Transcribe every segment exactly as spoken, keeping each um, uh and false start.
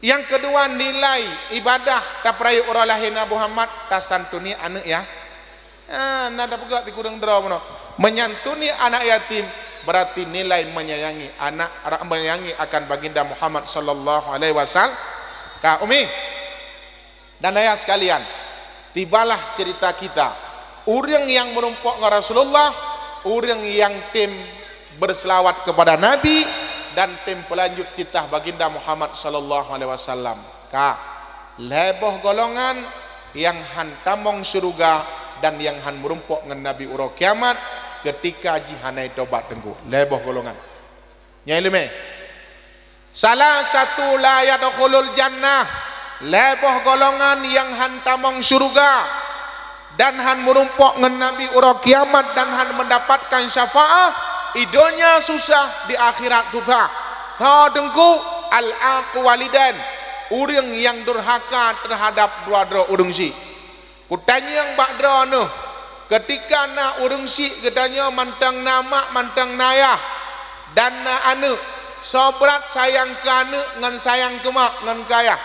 Nyang keudua, nilai ibadah tapeurayeuk uroe lahé Nabi Muhammad, tasantuni aneuk ya. Ah, na tapeugah di kureueng droe bunoe. Menyantuni anak yatim berarti nilai menyayangi anak, menyayangi akan Baginda Muhammad sallallahu alaihi wasallam. Ka, Umi. Dan ayah sekalian, tibalah cerita kita. Ureuëng nyang meurumpok ngon Rasulullah, ureuëng nyang tem berselawat kepada Nabi dan tem peulanjut titah Baginda Muhammad sallallahu alaihi wasallam. Ka, lhée boh golongan nyang han tamong syeuruga dan nyang han meurumpok ngon Nabi uroe kiamat, keutika jih hana tobat teungku. Lhée boh golongan. Nyang leumé. Salah satu la yadkhulul jannah, lhée boh golongan nyang han tamong syeuruga dan han meurumpok ngon Nabi uroe kiamat dan han mendapatkan syafaat, i donya susah, di akhirat susah. Soe teungku? Al-aqu walidain, ureuëng nyang durhaka terhadap dua droe ureuëng syiek. Kutanyong bak droeneuh, keutika na ureuëng syiek geutanyoe mantong na mak, mantong na ayah, dan na aneuk, soe brat sayang keu aneuk ngon sayang keu mak ngon keu ayah?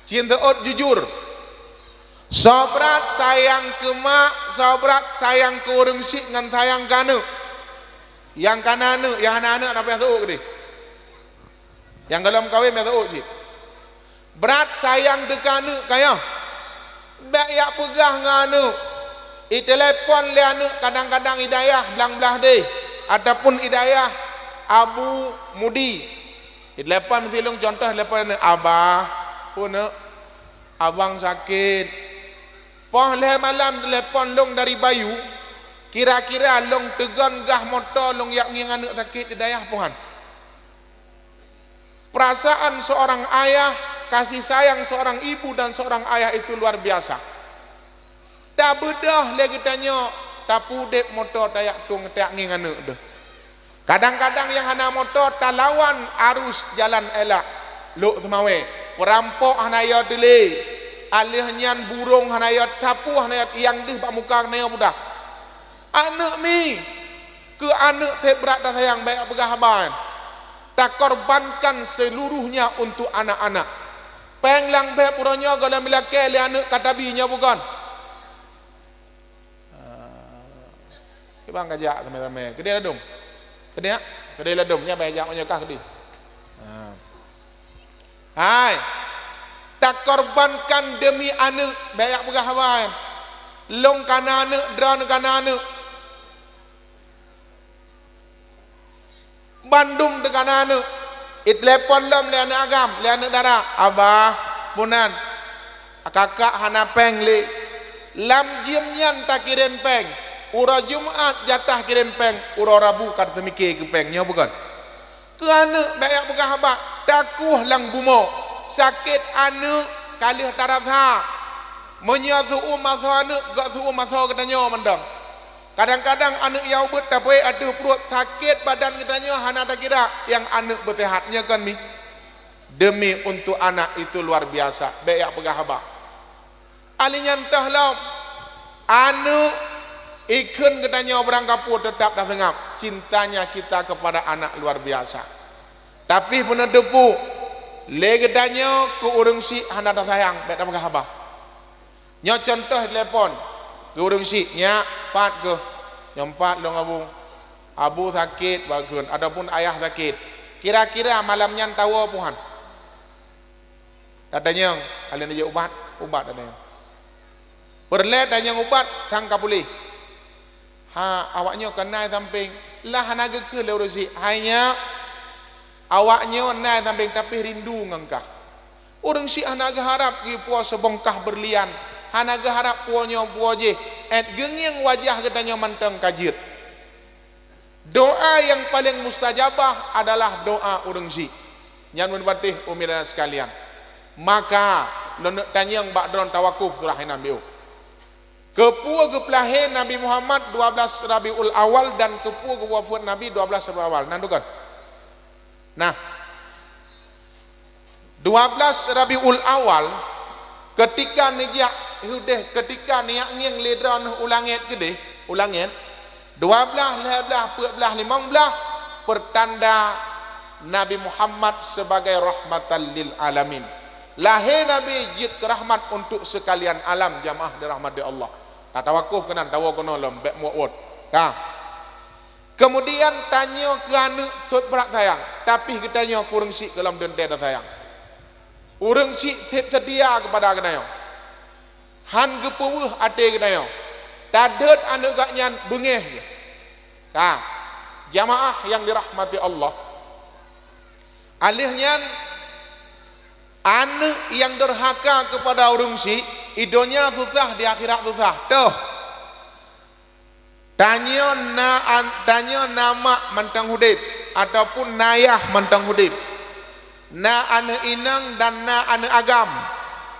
Cit seuôt jujur. Soe brat sayang keu mak, soe brat sayang keu ureuëng syiek ngon sayang keu aneuk? Nyang kana aneuk, nyang hana aneuk na payah seuôt keudeh. Nyang gohlom kawen meunan seuôt cit. Brat sayang teuka aneuk kayah. Bék yak peugah ngon aneuk. Itelepon lé aneuk kadang-kadang i dayah blang blah deh ataupun i dayah Abu Mudi. Itelepon meusilong contoh telepon aneuk, "Abah, peue neuk? Abang sakét." Poh lhée malam telepon lông dari Bayu, kira-kira lông teugon gah moto lông yak ngieng aneuk sakét di dayah pohan. Perasaan seorang ayah, kasih sayang seorang ibu dan seorang ayah itu luar biasa. Tabeudôh lé geutanyoe, tapeudeb moto tayak tueng tayak ngieng aneuk deuh. Kadang-kadang nyang hana moto talawan arus jalan elak, lok seumawé, peurampok hana yo teulé, aleuh nyan burông hana yo tapue hana yo iang deuh bak muka hana yo mudah. Aneuk mi, keu aneuk teuh brat tasayang bék peugah haba nyan. Takorbankan seluruhnya untuk anak-anak. Péng lam bheb uroe nyoe gohlom ilakée lé aneuk ka tabi nyoe bukan? Ah, kiban kajak ramé-ramé. Keudeh ladom. Keudeh, keudeh ladom. Nyan baya jak meunyoe kah keudeh. Ah. Hai, takorbankan demi aneuk, bék yak peugah haba nyan. Lông kana aneuk, droeneuh kana aneuk. Bandum teuka na aneuk, itelepon lom lé aneuk agam, lé aneuk dara, "Abah, peue nan? Kakak hana péng lé." Lam jeuem nyan takirém péng. Uroe Jumat jatah kirém péng, uroe Rabu ka teumike keu péng. Nyoe bukan? Keu aneuk bék yak peugah haba, takueh lam bumoe. Sakét aneuk ka lheueh tarasa. Meunyoe su-uem asoe aneuk, gok su-uem asoe geutanyoe mantong. Kadang-kadang aneuk nyang ubit tapeuék ateueh pruet, sakét badan geutanyoe hana takira, nyang aneuk beuseuhat nyoe kon mi. Demi untuk anak itu luar biasa, bék yak peugah haba. Ali nyan toh lom, aneuk ikheun geutanyoe barangkapeue teutap taseungab. Cintanya kita kepada anak luar biasa. Tapi peuneuteupeue, lé geutanyoe keu ureuëng syiek hana tasayang, bék tapeugah haba. Nyoe contoh telepon keu ureuëng syiek, "Nyak, pat keuh?" "Nyoe pat lôn Abu." "Abu sakét," bak kheun, ataupun ayah sakét. Kira-kira malam nyan tawoe puhan. Tatanyong, "Ka lheueh neujak ubat?" "Ubat," tatanyong. Peureulée tanyong ubat, sang ka puléh. Ha, awaknyoe keunan sampéng. Lah hana geukheun lé ureuëng syiek, "Hai nyak, awaknyoe na sampéng tapi rindu ngon kah." Ureuëng syiek hana geuharab geupuwoe seubongkah beurlian, hana geuharab puwoe nyoe puwoe jéh, ét geungieng wajah geutanyoe mantong ka jeuet. Doa nyang paleng mustajabah adalah doa ureuëng syiek. Nyan meupatéh umirana sekalian. Maka, lôn neuk tanyong bak droen tawakuf surah inan biôh. Keupeue geupeulahé Nabi Muhammad dua belas Rabiul Awal dan keupeue geuwafeuet Nabi dua belas Rabiul Awal? Nan dukon. Nah, dua belas Rabiul Awal, keutika neujak udeh, keutika neujak ngieng lé droeneuh u langét keudeh, u langét, dua blaih, lhée blaih, peuet blaih, limong blaih, peurtanda Nabi Muhammad sebagai rahmatan lil alamin. Lahé Nabi jeuet keu rahmat untuk sekalian alam, jamaah dirahmati Allah. Tatawakuf keunan, tawoe keunoe lom, bék muot-uot. Ka. Kemudian tanyoe keu aneuk sot brat sayang, tapi geutanyoe keu ureuëng syiek keu lom teuntée tasayang. Ureuëng syiek seb seutia keupada geutanyoe. Han geupeuweueh até geutanyoe. Tadeuet aneuk gak nyan beungéh jih. Ka, jamaah yang dirahmati Allah. Aleuh nyan, aneuk yang durhaka keupada ureuëng syiek, i donya susah, di akhirat susah. Toh. Tanyoe na an-, tanyoe na mak mantong udeb, ataupun na yah mantong udeb. Na aneuk inong dan na aneuk agam.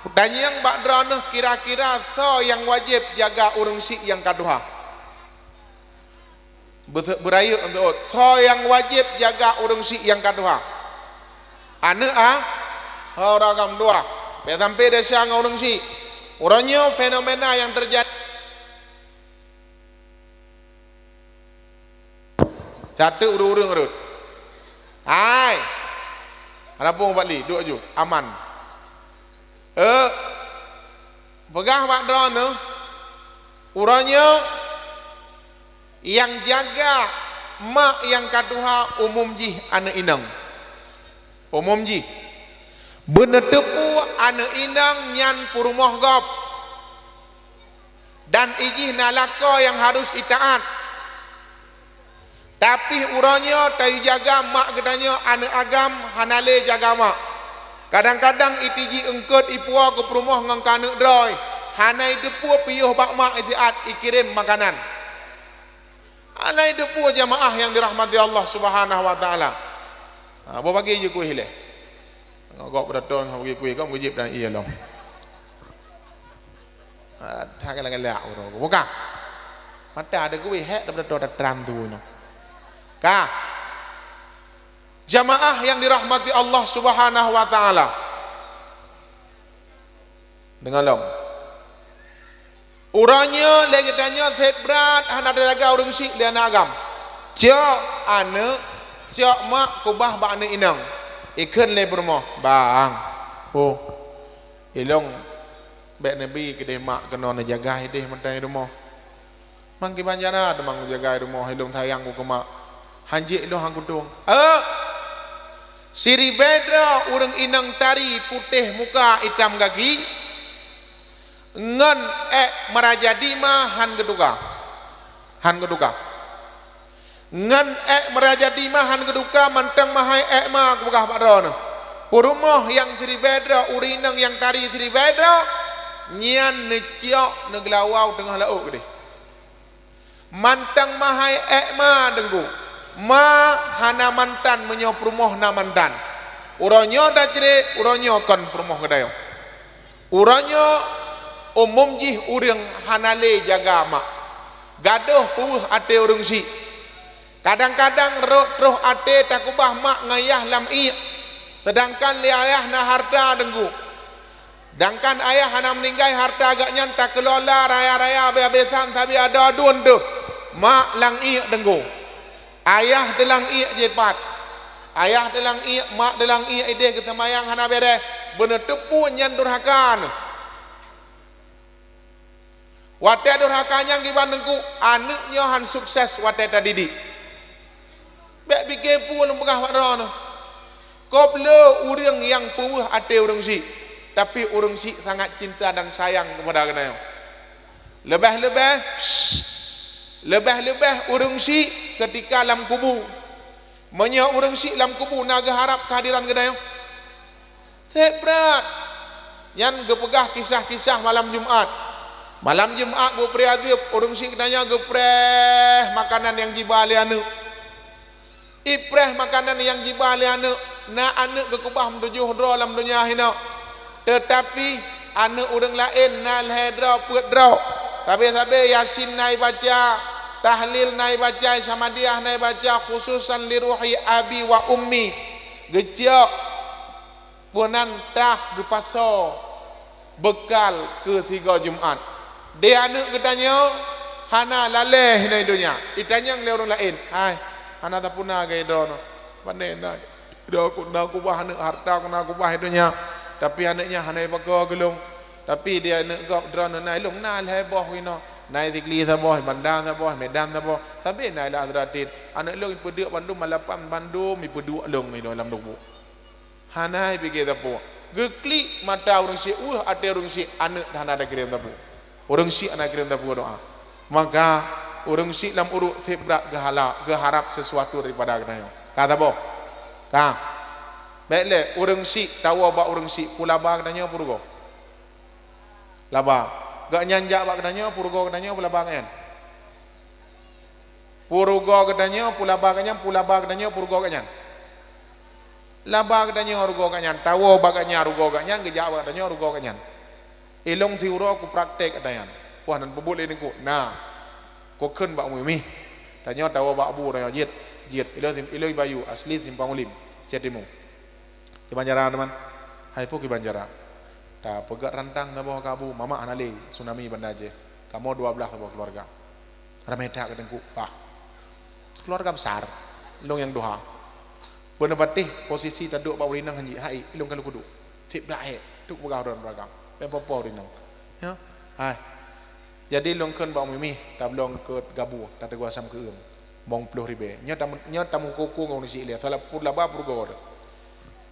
Tanyong bak droeneuh kira-kira soe nyang wajéb jaga ureuëng syiek nyang ka tuha? Beuse-, beurayeuk untuk soe nyang wajéb jaga ureuëng syiek nyang ka tuha? Aneuk a-, ureuëng agam tuha. Bék sampai desya ngon ureuëng syiek. Uroe nyoe fenomena nyang teujadi. Sateuk ureuëng-ureuëng rhot. Hai. Hana peue bak li, duek aju, aman. Eh, peugah bak droeneuh, uroe nyoe nyang jaga mak nyang ka tuha umum jih aneuk inong. Umum jih. Beuneuteupeue aneuk inong nyan peurumoh gob. Dan i jih na lakoe nyang harôh itaát. Tapi uroe nyoe tayue jaga mak geutanyoe, aneuk agam hana lé jaga mak. Kadang-kadang itiji eungkôt ipuwoe keu peurumoh ngon keuneuk droe, hana iteupeue piôh bak mak itaát ikirém makanan. Hana iteupeue jamaah nyang dirahmati Allah Subhanahu wa Taala. Ha, boh pagi jeuet kueh ilée. Ngon gob beudatoe ngon bagi kueh, gob geujép dan ié lom. Ah, that galak-galak uroe. Buka. Mata ada kueh, hék daripada tu ada terang tu nyoe. Ka. Jamaah yang dirahmati Allah Subhanahu wa Taala. Deungon lom. Uroe nyoe lé geutanyoe seb brat hana teujaga ureuëng syiek lé aneuk agam. Cok aneuk, cok mak keubah bak aneuk inong. Ikheun lé peurumoh, "Bang, oh, ilong bék neubi keudeh mak keunoe neujaga ideh mantong i rumoh. Mang kiban cara teuma kujaga i rumoh, ilong sayang ku keu mak. Hanjeuet ilong han kutueng." Eh! Siribée droe ureuëng inong tari putéh muka itam gaki, ngon ék meuraja dima han geutuka. Han geutuka. Ngon ék meuraja dima han geutuka, mantong meuhai ék ma kupeugah bak droeneuh. Peurumoh nyang siribée droe, ureuëng inong nyang tari siribée droe, nyan neucok neugeulawau teungoh laôt keudeh. Mantong meuhai ék ma teungku. Ma hana mantan meunyoe peurumoh na mantan. Uroe nyoe tacré, uroe nyoe kon peurumoh geutanyoe. Uroe nyoe umum jih ureuëng hana lé jaga mak. Gadôh peuweueh até ureuëng syiek. Kadang-kadang rot troh até takeubah mak ngon yah lam iék. Seudangkan lé ayah na hareuta teungku. Dangkan ayah hana meuninggai, hareuta geuhnyan takeulola raya-raya abée-abée san sabe adoe aduen teuh. Mak lam iék teungku. Ayah teuh lam iék jipat. Ayah teuh lam iék, mak teuh lam iék ideh geuseumayang hana béréh. Beuneuteupeue nyan durhaka neuh. Watée durhaka nyan kiban teungku, aneuk nyoe han sukses watée tadidik. Bék pike peue lôn peugah bak droeneuh. Kobloe ureuëng nyang peuweueh até ureuëng syiek, tapi ureuëng syiek sangat cinta dan sayang keupada geutanyoe. Leubeh-leubeh, leubeh-leubeh ureuëng syiek keutika lam kubu. Meunyoe ureuëng syiek lam kubu na geuharab keuhadiran geutanyoe, seb brat. Nyan geupeugah kisah-kisah malam Jumat. Malam Jumat geupreh azeub, ureuëng syiek geutanyoe geupreh makanan nyang jiba lé aneuk. Ipreh makanan nyang jiba lé aneuk, na aneuk geukeubah meutujoh droe lam donya hinoe. Teutapi aneuk ureuëng laén na lhée droe peuet droe. Sabe-sabe Yasin na ibaca, tahlil na ibaca, Samadiyah na ibaca, khususan li ruhi abi wa ummi. Geucok peunan tah geupasoe beukal keu sigoe Jumat. Di aneuk geutanyoe hana lalée hinoe donya. Itanyong lé ureuëng laén, "Hai, hana tapuna gai droeneuh? Pane na?" Droe ku na kubah aneuk harta, ku na kubah donya, tapi aneuk nyan hana ipakoe keu lôn. Tapi di aneuk gob droeneuh na, ilôn na lhèe boh inoe, na i Sigli saboh, i Banda saboh, i Medan saboh, sabe na i Lam Seuratin. Aneuk lôn ipeuduek bandum, malapan bandum ipeuduek lôn inoe lam lubuk. Hana ipike sapeue. Geuklik mata ureueng syik, weueh até ureueng syik, aneuk dah hana takirém sapeue. Ureueng syik hana kirém sapeue doa. Maka, ureueng syik lam uruek seb brat geuhala-, geuharab sesuatu daripada geutanyoe. Ka saboh? Ka. Bèk lé, ureueng syik tawoe bak ureueng syik, peue laba geutanyoe, peue rugoe? Laba. Gobnyan jak bak geutanyoe, peue rugoe geutanyoe, peue laba gobnyan? Peue rugoe geutanyoe, peue laba gobnyan, peue laba geutanyoe, peue rugoe gobnyan? Laba geutanyoe, rugoe gobnyan, tawoe bak gobnyan, rugoe gobnyan, geujak bak geutanyoe, rugoe gobnyan. Ilôn siuroe kupraktek ata nyan. Wah, nan peubuet lé Teungku. Na. Kukheun bak Umi Mih. Tanyoe tawoe bak bu, tanyoe jeuet, jeuet. Ilôn sim-, ilôn Bayu, asli Simpang Ulim, Aceh Timu. Kiban cara, teuma. Hai peue kiban cara? Tapeugöt rantang saboh keu bu, mamak hana lé, tsunami Banda Aceh. Kamoe dua blah saboh keuluwarga. Ramé that keu Teungku, bah. Keuluwarga besar, lôn nyang tuha. Beuneupatéh posisi taduek bak ureueng inong hanjeuet, hai, lôn ka lôn kuduek. Seb dak hék, duek peugah droe beragam. Bèk po-po ureueng inong. Ya, hai. Jadi lôn kheun bak Umi Mih, tablong keu gabu, tateugua asam keueung. Limong ploh ribèe. Nyoe tam-, nyoe tameukuku ngon ureueng syik lé, salah peuet laba peurugoe.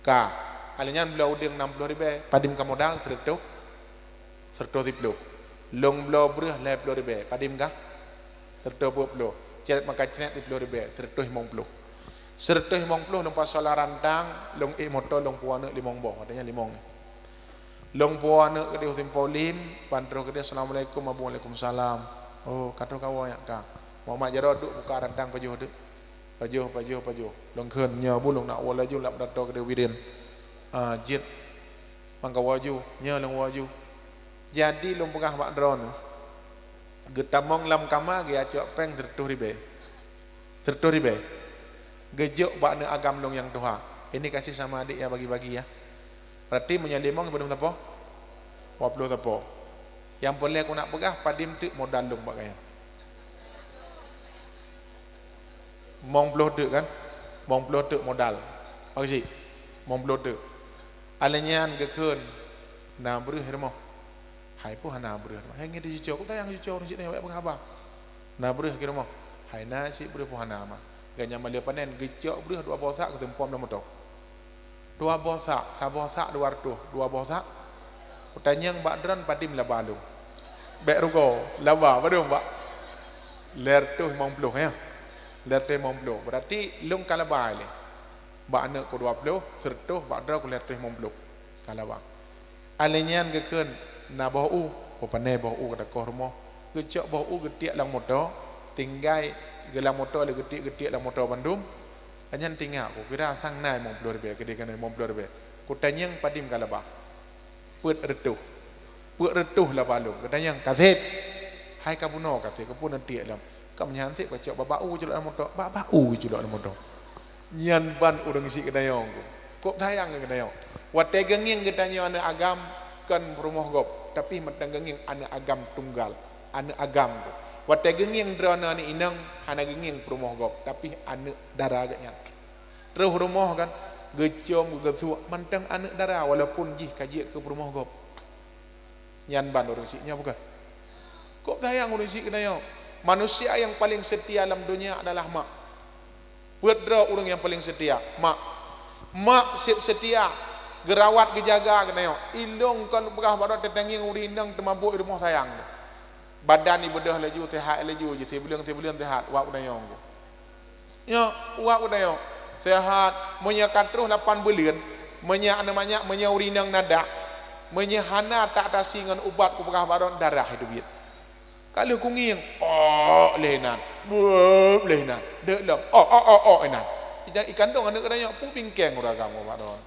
Ka. Alèh nyan bloe udeueng nam ploh ribèe, padum ka modal? Seureutôh. Seureutôh siploh. Lôn bloe breueh lhèe ploh ribèe. Padum ka? Seureutôh peuet ploh. Cret maka cret siploh ribèe. Seureutôh limong ploh. Seureutôh limong ploh lôn pasoe lam rantang, lôn ék moto, lôn puwoe aneuk limong boh. Watèe nyan limong. Lôn puwoe aneuk keudéh u Simpang Ulim, ban troh keudéh, "Assalamualaikum, Abu." "Waalaikumsalam." "Oh, ka troh kawoe nyak ka?" Mumat jaroe duek buka rantang pajoh teuk. Pajoh, pajoh, pajoh. Lôn kheun, "Nyoe bu lôn nak woe laju lam dato keudéh Bireuen." "Ah, jeuet." Mangka woe laju, nyoe lôn woe laju. Jadi lôn peugah bak droeneuh, geutamong lam kama geuacok péng seureutôh ribèe. Seureutôh ribèe. Geujok bak aneuk agam lôn nyang tuha. Ini kasih sama adik ya, bagi-bagi ya. Berarti meunyoe limong padum sapo? Dua ploh sapo. Nyang peureulèe ku nak peugah, padum teuk modal lôn bak gobnyan. Limong ploh teuk kan? Limong ploh teuk modal. Bagi cit. Limong ploh teuk. Alèh nyan geukheun, "Na breueh rumoh?" "Hai peue hana breueh rumoh? Hai ngieng teucuco, ku tayang cuco ureueng syik nyoe bèk peugah haba. Na breueh keu rumoh?" "Hai na cit breueh peue hana ma." Gobnyan malèe panen, geucok breueh dua boh sak, geuseumpom lam moto. Dua boh sak, saboh sak dua reutôh, dua boh sak. Kutanyong bak droen padum laba lôn. Bèk rugoe, laba padum bak? Lhèe reutôh limong ploh ya. Lhèe reutôh limong ploh. Berarti lôn ka laba lé. Bak aneuk ku dua ploh, seureutôh, bak droe ku lhèe reutôh limong ploh. Ka laba. Alèh nyan geukheun, "Na boh u?" Peupanè boh u ka takoh rumoh. Geucok boh u geutiek lam moto, tinggai geulam moto lé geutiek-geutiek lam moto bandum. Nyan tinggai ku kira sang na limong ploh ribèe, keudéh keunoe limong ploh ribèe. Kutanyong padum ka laba. Peuet reutôh. Peuet reutôh laba lôn. Geutanyong, "Ka seb?" "Hai ka bunoe ka seb, ka bunoe tiek lom." "Ka meunyan seb, kacok bak-bak u geuculok lam moto." Bak-bak u geuculok lam moto. Nyan ban ureueng syik geutanyoe ku. Kok sayang geutanyoe. Watèe geungieng geutanyoe aneuk agam kon peurumoh gob, tapi mantong geungieng aneuk agam tunggal, aneuk agam ku. Watèe geungieng droeneuh aneuk inong, hana geungieng peurumoh gob, tapi aneuk dara geuh nyan. Troh rumoh kan, geucom, geugeusuek, mantong aneuk dara walaupun jih ka jeuet keu peurumoh gob. Nyan ban ureueng syik nyoe bukan? Kok sayang ureueng syik geutanyoe. Manusia nyang paleng seutia lam donya adalah mak. Peuet droe ureueng nyang paleng seutia, mak. Mak seb seutia, geurawat geujaga geutanyoe. Ilôn kon peugah bak droe teutangieng ureueng inong teumabök i rumoh sayang. Badan ibeudôh laju, seuhat laju, jisibeuleuen-sibeuleuen seuhat, wak geutanyoe. Nyoe, uwak geutanyoe, seuhat, meunyoe ka troh lapan buleuen, meunyoe aneuk manyak, meunyoe ureueng inong na dak, meunyoe hana tak tasi ngon ubat kupeugah bak droen, darah itu biet. Ka lheueh kungieng, ok lé inan, beup lé inan, deuek lom, ok, ok, ok, ok inan. Ija ikandong aneuk geutanyoe, peue bingkeng ureueng agam bak droen.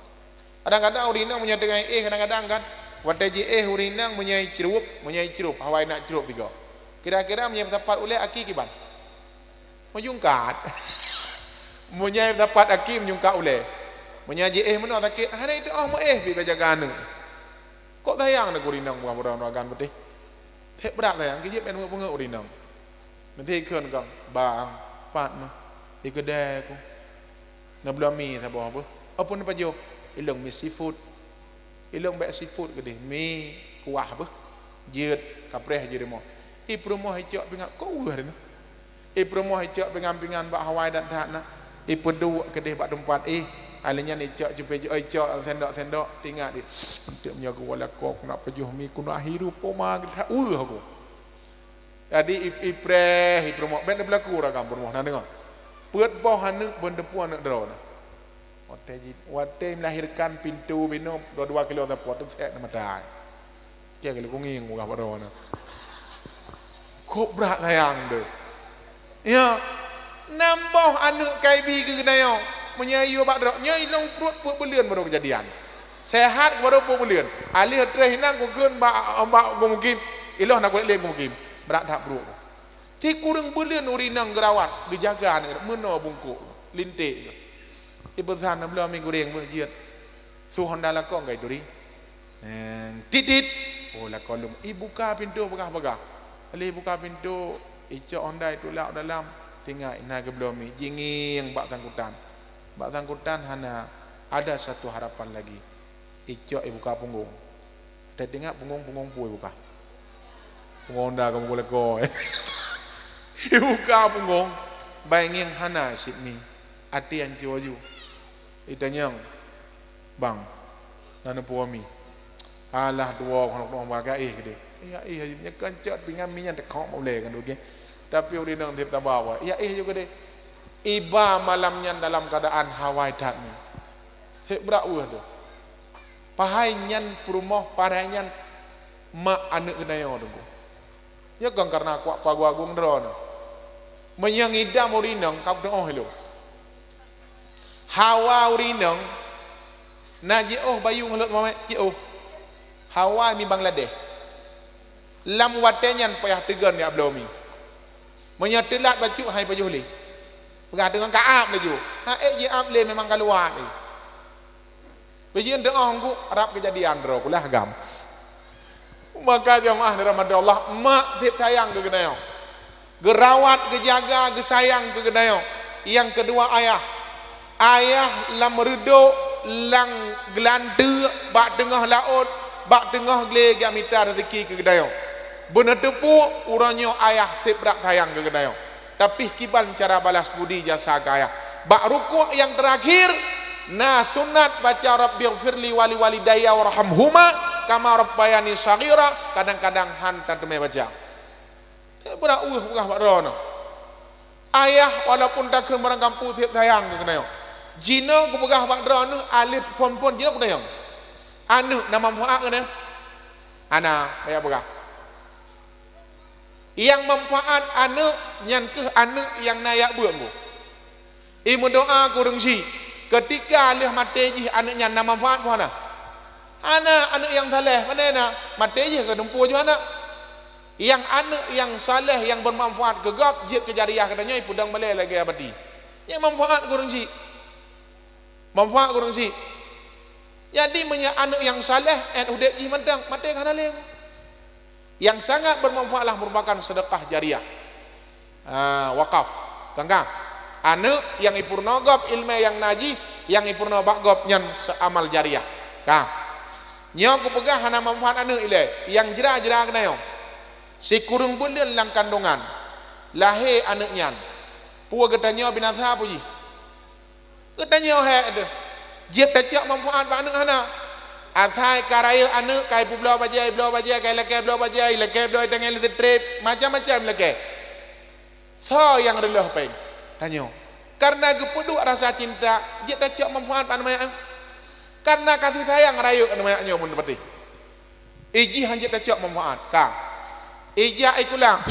Kadang-kadang ureueng inong meunyoe teungoh éh, kadang-kadang kan, watèe jiéh ureueng inong meunyoe icrup, meunyoe icrup, hawa inak crup tiga. Kira-kira meunyoe meusapat ulèe aki kiban? Meujungkat. Meunyoe sapat aki meujungkat ulèe. Meunyoe jiéh meunoe sakét, hana itu'oh meuéh pih beujaga aneuk. Kok sayang neuguri inong bak droe-droe agam beuteh. Seb brat sayang, keu jeuet pih peungeut ureueng inong. Meusti kheun kong, "Bang, pat meuh, di keudè ku. Neubloe mi saboh beuh." Apa neupajoh? Ilong mi seafood. Ilong bèk seafood keudeh, mi kuah beuh. Jeuet kapreh jeuet rumoh. I peurumoh icok pingan, kok weueh rinah. I peurumoh icok pingan-pingan bak hawai that-that na. I peuduek keudeh bak teumpat ih. Alèh nyan icok cupé, icok sendok-sendok, tingat di. Enteuk meunyoe geuwoe lakoe keuneuk pajoh mi keuneuk hirup poma geutak weueh aku. Jadi i, ipreh, i peurumoh, bèk neubeulaku ragam peurumoh na deungoe. Peuet boh aneuk bèk neuteupeue aneuk droe na. Watèe jih, watèe melahirkan pintoe binoe dua-dua kilo sapo teusek na mata ai. Kèe kali kungieng murah bak droe na. Kok brat sayang tu. Ya. Nam boh aneuk ka ibi keu geutanyoe. Meunyoe yue bak droe, nyoe ilong pruet peuet buleuen baru keujadian. Sehat baru peuet buleuen. Alèh treh inong kukheun bak, bak Guru Mukim. Iloh na kulét lé Guru Mukim. Brat that pruet. Sikureueng buleuen ureueng inong geurawat, geujaga aneuk, meunoe bungkôk, linték. Ipeugah na bloe mi goreng beuh jeuet. Su honda lakoe ngon ituri. Neng, tit, tit. Oh, lakoe lom. Ibuka pintoe peugah-peugah. Lheuh ibuka pintoe, icok honda itulak u dalam. Tingat na geubloe mi, jingieng bak sangkutan. Bak sangkutan hana ada satu harapan lagi. Icok ibuka punggong. Teuingat punggong-punggong peue ibuka? Punggong honda kamoe lakoe. Ibuka punggong, bai ngieng hana cit mi. Até ancô aju. Itanyong, "Bang, na neupeue mi?" "Alah, tuwoe, kon lôn bak gaéh keudeh." "Iya, éh, aju nyan kan cot pingan mi nyan teukhok bak ulèe kan, oke." Tapi ureueng inong tiep taba, "Iya, éh, aju keudeh." Iba malam nyan dalam keuadaan hawai that mi. Seb brat weueh tu. Padahai nyan peurumoh, padahai nyan mak aneuk geutanyoe teungku. Nyoe kon kareuna kuak pagu agong droeneuh. Meunyoe ngidam ureueng inong ka peutuoh ilôn. Hawa ureueng inong na jiôh bayu ngon lhok mawét, jiôh. Hawa mi Bangladesh. Lam watèe nyan payah teugon jak bloe mi. Meunyoe teulat bacut hai pajoh lé. Peugah deungon ka ap laju. Ha ék jiap lé memang ka luwat lé. Beujeuet teuôh guk rab keujadian droe pula agam. Maka jeumaáh dirahmati Allah, mak tiep sayang keu geutanyoe. Geurawat, geujaga, geusayang keu geutanyoe. Nyang keudua ayah. Ayah lam reudôk, lam geulanteuk, bak teungoh laôt, bak teungoh glé geumita raseuki keu geutanyoe. Beuneuteupeu uroe nyoe ayah seb brat sayang keu geutanyoe. Tapi kiban cara balas budi jasa keu ayah. Bak rukuk nyang teurakhir, na sunat baca, "Rabbighfirli wa liwalidayya warhamhuma kama rabbayani shaghira," kadang-kadang han tateumé baca. Eh, brat weueh peugah bak droeneuh. Ayah walaupun takheun barangkapeue tiep sayang keu geutanyoe. Jinoe kupeugah bak droeneuh aléh phon-phon jinoe keu geutanyoe. Aneuk na manfaat keu geutanyoe? Hana, payah peugah. Nyang manfaat aneuk nyan kheueh aneuk nyang na jak beuet. I meudoa keu ureueng chik, keutika lheueh maté jih aneuk nyan na manfaat peu hana? Hana, aneuk nyang saleh, pane na? Maté jih ka teumpo ju aneuk. Nyang aneuk nyang saleh nyang beumanfaat keu gob jeuet keu jariah geutanyoe ipeudong balèe lagèe abati. Nyan manfaat keu ureueng chik. Manfaat keu ureueng chik. Jadi meunyoe aneuk nyang saleh, èt udép jih mantong, maté ka hana lé. Nyang sangat bermanfaatlah merupakan sedekah jariah. Ha, wakaf. Kan ka? Aneuk nyang ipeurunoe gob ileumèe nyang na jih, nyang ipeurunoe bak gob nyan se-, amal jariah. Ka? Nyoe kupeugah hana manfaat aneuk ilèe, nyang jra-jra keunoe. Sikureueng buleuen lam kandongan, lahé aneuk nyan. Peue geutanyoe binasa peue jih? Geutanyoe hék deuh. Jeuet tacok manfaat bak aneuk hana. Asai ka rayeuk aneuk, ka ipeubloe bajèe, ibloe bajèe, ka ilakèe bloe bajèe, ilakèe bloe itangèe leuseutréb, macam-macam ilakèe. Soe nyang reuloh péng? Tanyoe. Kareuna geupeuduek rasa cinta, jeuet tacok manfaat bak aneuk manyak nyoe. Kareuna kasih sayang rayeuk aneuk manyak nyoe meuneupatéh. Ijih han jeuet tacok manfaat. Ka. Ijak ikula.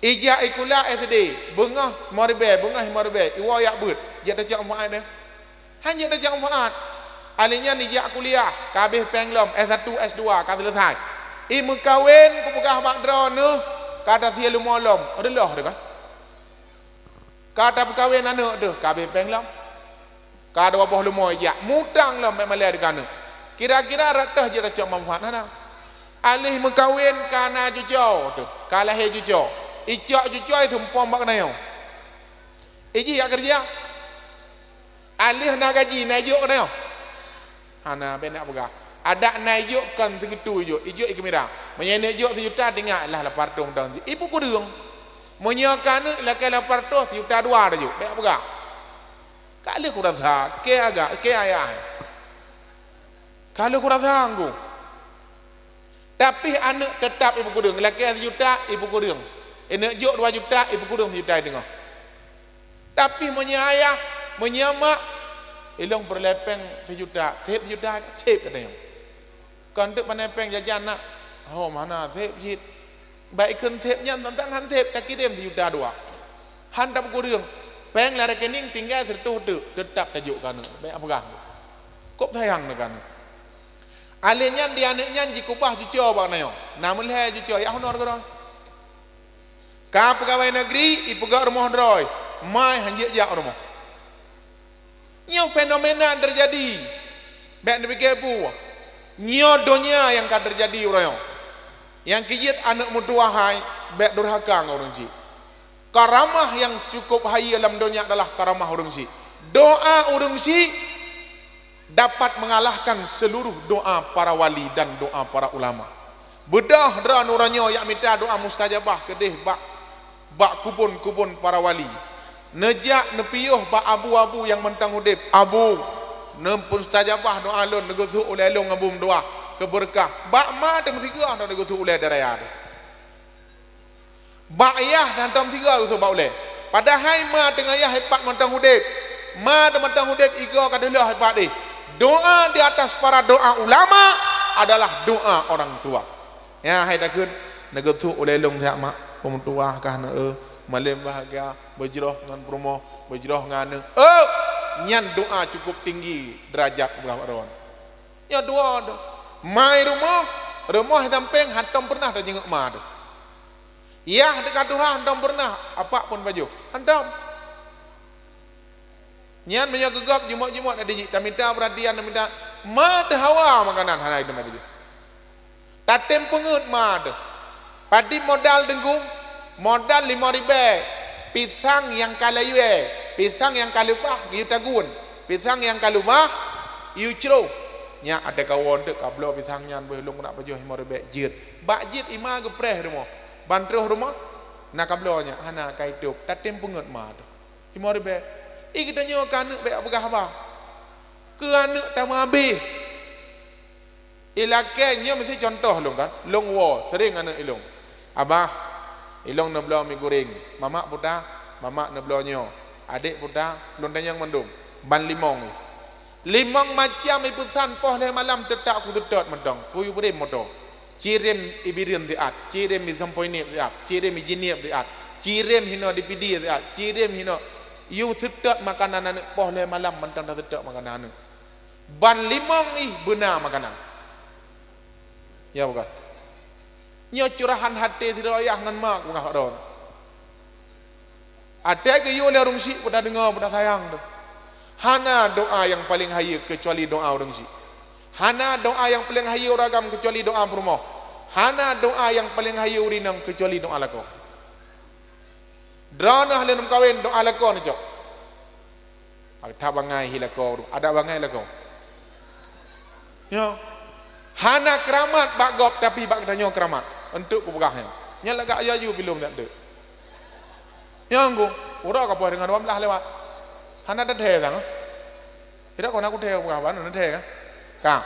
Ijak ikula S D. Beungoh lima ribèe, beungoh lima ribèe. Iwoe jak beuet. Jeuet tacok manfaat deh. Han jeuet tacok manfaat. Alèh nyan ijak kuliah. Ka abéh péng lom. S satu, S dua. Ka seuleusai. Imeukawen kupeugah bak droeneuh. Ka tasie leumo lom. Reuloh deh kan. Ka tapeukawen aneuk deuh. Ka abéh péng lom. Ka dua boh leumo ijak, mutang lom bèk malèe dikeue aneuk. Kira-kira rot toh jeuet tacok manfaat hana. Alèh meukawen ka na cuco teuh, ka lahé cuco. Icok cuco isumpom bak geutanyoe. Ijih jak keureuja. Alheuh na gaji, na ijok ka tanyoe? Hana, bèk neujok peugah. Adak na ijok kon sigeutui ijok, ijok i keumira. Meunyoe neujok sijuta, teuingat lah lapan reutôh mantong. Ibu kureueng. Meunyoe keu aneuk lakèe lapan reutôh, sijuta dua tajok. Bèk peugah. Ka lheuh kurasa, keu agak, keu ayah. Ka lheuh kurasa anggô. Tapi aneuk teutap ibu kureueng, lakèe sijuta ibu kureueng. Neujok dua juta ibu kureueng sijuta i teungoh. Tapi meunyoe ayah, meunyoe mak, ilong peureulèe pèng sijuta, sép sijuta, sép katanyong. Kon teuk pané pèng jajan nak, ho hana sép cit. Bak ikheun sép nyan tantang han sép, takirém sijuta dua. Han tapeukureueng, pèng lam rekening tinggai sireutôh teuk, teutap tajok keu aneuk. Bèk peugah. Kok sayang neu keu aneuk. Alheuh nyan di aneuk nyan jikubah cuco bak nyoe. Na meulhèe cuco, jak honor keudroe. Ka peugawai negeri, ipeugöt rumoh droe, mai han jeuet jak rumoh. Nyoe fenomena teujadi. Bèk neupike peue. Nyoe donya nyang ka teujadi uroe nyoe. Nyang keu jeuet aneuk meutuwah hai, bèk durhaka ngon ureueng chik. Karamah nyang cukup hayeue lam donya adalah karamah ureueng chik. Doa ureueng chik dapat mengalahkan seluruh doa para wali dan doa para ulama. Beudôh droeneuh uroe nyoe jak mita doa mustajabah keudeh bak, bak kubon-kubon para wali. Neujak neupiôh bak abu-abu nyang mantong udeb, "Abu, neumustajabah doa lôn, neugeusuek ulèe lôn ngon abu meutuwah keu beureukat." Bak ma teuh meusigoe droe neugeusuek ulèe di raya teuh. Bak yah dan tom tiga usoe bak ulèe. Padahai ma teungoh yah ipat mantong udeb. Ma teuh mantong udeb igoe ka deuh lheueh ipat deh. Doa di atas para doa ulama adalah doa orang tua. Ya, hai takheun, neugeusuek ulèe lôn siat mak, peumeutuwah kah neu, malém bahagia, beujroh ngon peurumoh, beujroh ngon aneuk. Oh, nyan doa cukup tinggi derajat peugah bak droe. Nyoe dua tu. Mai rumoh, rumoh sampéng hantom peureunah tajeungeuk ma teuh. Yah teuka tuha hantom peureunah, apak pun pajoh. Hantom. Nyan meunyoe geugop jumôt-jumôt na dijik, tamita peuratian, tamita ma teuh hawa makanan hana item pajoh. Tatem peungeuet ma teuh. Padum modal teungku, modal limong ribèe, pisang nyang ka layue, pisang nyang ka leubah geuyue tagun, pisang nyang ka leubah yue crôh. Nyak ada kawan teuk ka bloe pisang nyan beuh lôn keunak pajoh limong ribèe jeuet. Bak jeuet ima geupreh rumoh. Ban troh rumoh na ka bloe nyak hana ka itôb, tatem peungeuet ma teuh. Limong ribèe. Ih, geutanyoe keu aneuk bèk peugah haba. Keu aneuk tameuhabéh. Ilakèe nyoe meusti contoh lôn kan. Lôn woe, sering aneuk ilôn. "Abah, ilôn neubloe mi goreng. Mamak peue ta?" Mamak neubloe nyoe. "Adék peue ta?" Lôn tanyong mandum. Ban limong. Limong macam ipeusan poh lhèe malam teutap kuseutôt mantong. Kuyue bri moto. Cirém ibireuen siat, cirém isampoinieb siat, cirém ijieb siat, cirém hinoe dipidi siat, cirém hinoe. Yue seutôt makanan aneuk poh lhèe malam mantong taseutôt makanan aneuk. Ban limong ih beuna makanan. Ya bukan? Nyoe curahan até sidroe yah ngon mak peugah bak droe. Até geuyue lé ureueng syik peuta deungoe peuta sayang teuh. Hana doa nyang paleng hayeue keucuali doa ureueng syik. Hana doa nyang paleng hayeue ureueng agam keucuali doa peurumoh. Hana doa nyang paleng hayeue ureueng inong keucuali doa lakoe. Droeneuh lheueh neumeukawen doa lakoe neucok. That bangai hi lakoe, ada bangai lakoe. Nyoe. Hana keuramat bak gob tapi bak geutanyoe keuramat. Eunteuk kupeugah nyan. Nyan lagak laju bilom that deuk. Nyoe ngku, uroe ka poh deungon dua belas lewat. Hana teuthèe sang. Tidak kau nak kuthèe peugah ban, teuthèe kan? Ka.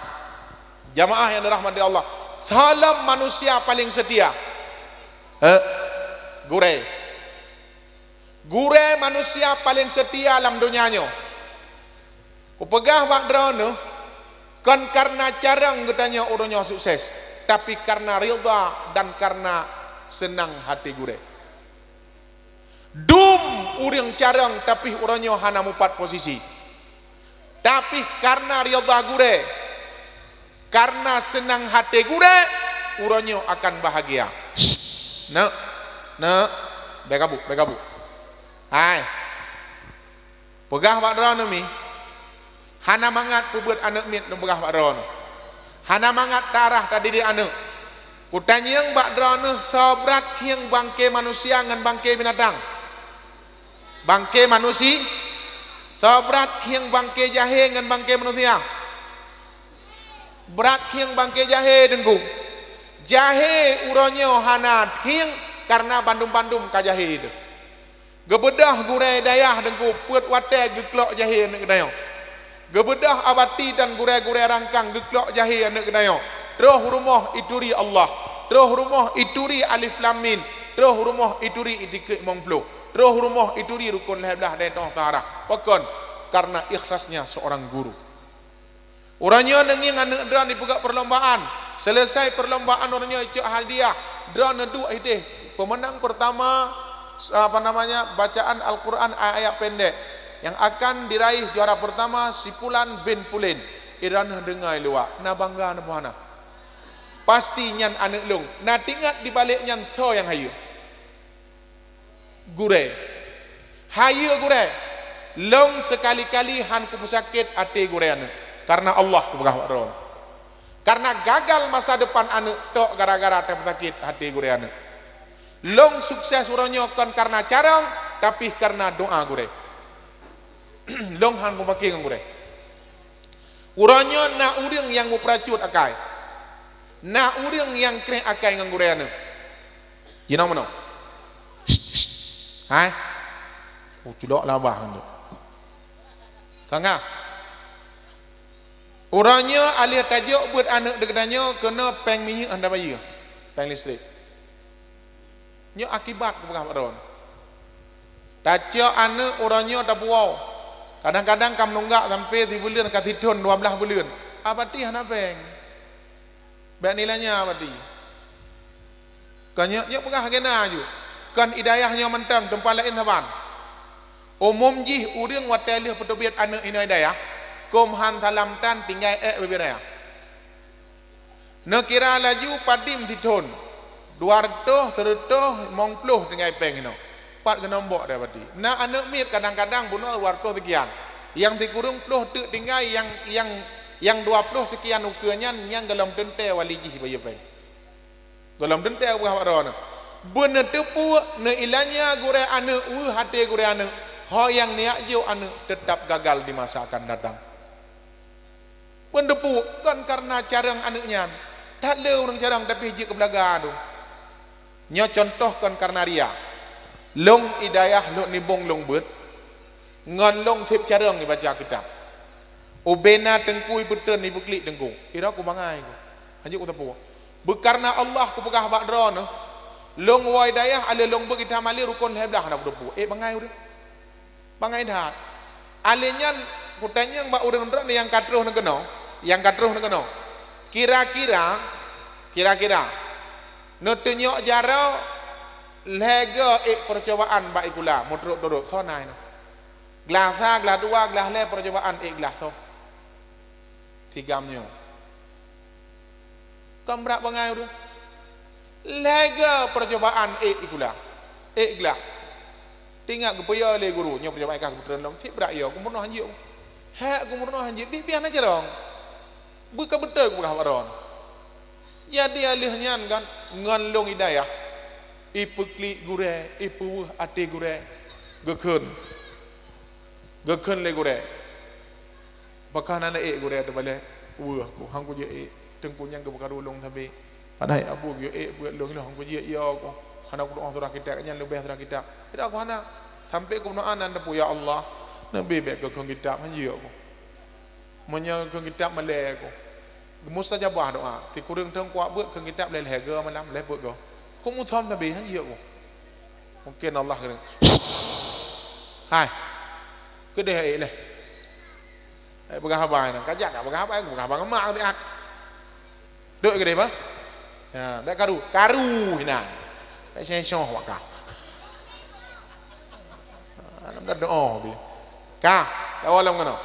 Jamaah yang dirahmati Allah. Saleuem manusia paling setia. Eh, gurèe. Gurèe manusia paleng seutia lam donya nyoe. Kupeugah bak droeneuh, kon kareuna carông geutanyoe ureueng nyoe sukses, tapi kareuna ridha dan kareuna seunang hati gurèe. Dum ureueng carông tapi uroe nyoe hana mupat posisi. Tapi kareuna ridha gurèe, kareuna seunang hati gurèe, uroe nyoe akan bahagia. Neuk, neuk, bèk gabuk, bèk gabuk. Hai. Peugah bak droeneuh mi. Hana mangat peubeuet aneuk miet lôn peugah bak droeneuh. Hana mangat tarah tadidik aneuk. Kutanyong bak droeneuh soe brat khieng bangke manusia ngon bangke binatang. Bangke manusi-, Soe brat khieng bangke jahé ngon bangke manusia? Brat khieng bangke jahé, Teungku. Jahé uroe nyoe hana khieng kareuna bandum-bandum ka jahé teuh. Geubeudôh gurée dayah, Teungku, peuet watée geuklok jahé aneuëk geutanyoe. Geubeudôh abati dan gurée-gurée rangkang geuklok jahé aneuëk geutanyoe. Troh rumoh ituri Allah, troh rumoh ituri Alif Lam Mim, troh rumoh ituri itikeuet limong ploh, troh rumoh ituri rukon lhée blaih dan toh Taharah. Pakon? Kareuna ikhlasnya seorang guru. Uroe nyoe neungieng aneuëk droe ipeugét perlombaan. Selesai perlombaan, uroe nyoe icok hadiah. Droe neuduek ideh. Pemenang pertama, apa namanya, bacaan Al-Quran ayat-ayat pendek. Yang akan diraih juara pertama si Pulan bin Pulin. Droe neudeungoe luwa, na bangga na puhana. Pasti nyan aneuëk lôn. Na teuingat di balek nyan soe nyang hayeue? Gurée. Hayeue gurée. Lôn sekali-kali han kupeusakét até gurée aneuëk. Kareuna Allah kupeugah bak droe. Kareuna gagal masa depan aneuëk tok gara-gara teupeusakét até gurée aneuëk. Lôn sukses uroe nyoe kon kareuna carông, tapi kareuna doa gurée. Lôn han kumaké ngon gurée. Uroe nyoe na ureuëng nyang mupracot akai. Na ureuëng nyang kreh akai ngon gurée aneuëk. Jinoe meunoe. Hai. Oh, culok labah ngon tu. Ka ngah. Uroe nyoe aléh tajok beuet aneuëk geutanyoe keunoe péng minyeuk hana bayeue. Péng listrik. Nyoe akibat kupeugah bak droe. Tacok aneuëk uroe nyoe tapuwoe. Kadang-kadang ka meununggak sampai sibuleuen ka sithon dua blaih buleuen. Abati hana péng. Bék nilai nyan abati. Ka nyoe, nyoe peugah gena ju. Kon hidayah nyoe mantong, teumpat laén saban. Umum jih ureuëng watée lheueh peuteubiet aneuëk inoe hidayah, kôm han salam tan tinggai ék bubé raya. Neukira laju padum sithon, dua reutôh, sireutôh limong ploh tinggai péng inoe. Pat keunoe mbok deh abati. Na aneuëk miet kadang-kadang bunoe dua reutôh sekian. Nyang sikureueng ploh teuk tinggai, nyang, nyang, nyang dua ploh sekian ukeue nyan nyang gohlom teuntée wali jih bayeue péng. Gohlom teuntée ubah bak droeneuh. Beuneuteupeu neuilanya gurée aneuëk weueh até gurée aneuëk, ho nyang neujak jok aneuëk teutap gagal di masa akan datang. Beuneuteupeu kon kareuna carông aneuëk nyan, that le ureuëng carông tapi jeuet keu beulaga tu. Nyoe cuntoh kon kareuna ria. Lôn hidayah lôn nibong lôn beuet, ngon lôn seb carông ibaca kitab. Ubena teungku ipeutreun ipeuklik teungku, ira ku bangai ku. Hanjeuet ku teupeu. Beukareuna Allah kupeugah bak droeneuh, lôn woe dayah ale lôn beuet kitab malée rukon lhée blaih hana kuteupeu. Ék bangai ureuëng. Bangai that. Ale nyan kutanyong bak ureuëng droeneuh nyang ka troh neukeunoe, nyang ka troh neukeunoe. Kira-kira, kira-kira, neutunyok jaroe lhée go ék peucobaan bak ikula meuturot-turot, soe na inoe? Glah sa, glah dua, glah lhée peucobaan ék glah soe? Sigam nyoe. Kon brat bangai ureuëng. Lhée go peucobaan ék ikula, ék glah. Teuingat geupeuyô lé guru, nyoe peucobaan ka geupeutreun lom, cit brat yo, geumeurunoe hanjeuet. Hék geumeurunoe hanjeuet, bibiah na carông. Beuka beutôi kupeugah bak droeneuh. Jadi aleuh nyan kan, ngon lôn hidayah, ipeuklik gurée, ipeuweueh até gurée, geukheun. Geukheun lé gurée. Pakon hana ék gurée teubalée, weueh ku, han kujeuet ék, teungku nyan geupeukaru lôn sabe. Padahai abu geuyue ék beuet lôn ilong, han kujeuet yo ku. Hana kudoa surah kitab, nyan leubeh surah kitab. Tidak ku hana. Sampai ku meudoa nan teupeu, ya Allah, neubi bék geukheun kitab, han jeuet ku. Meunyoe kheun kitab malée ku. Mustajabah doa. Sikureueng thon kuat beuet kheun kitab lhée-lhée go malam, lhée beuet go. Ku muthom tabi, han jeuet ku. Mungkin Allah kena. Hai. Keudeh ék leh. Ék peugah haba nyan. Kajak ka peugah haba, peugah haba ngon mak siat. Dok keudeh bah. Ya, dak karu. Karu hinan. Dak syoh-syoh wak kah. Alhamdulillah doa bi. Ka, lawa lam keunoe.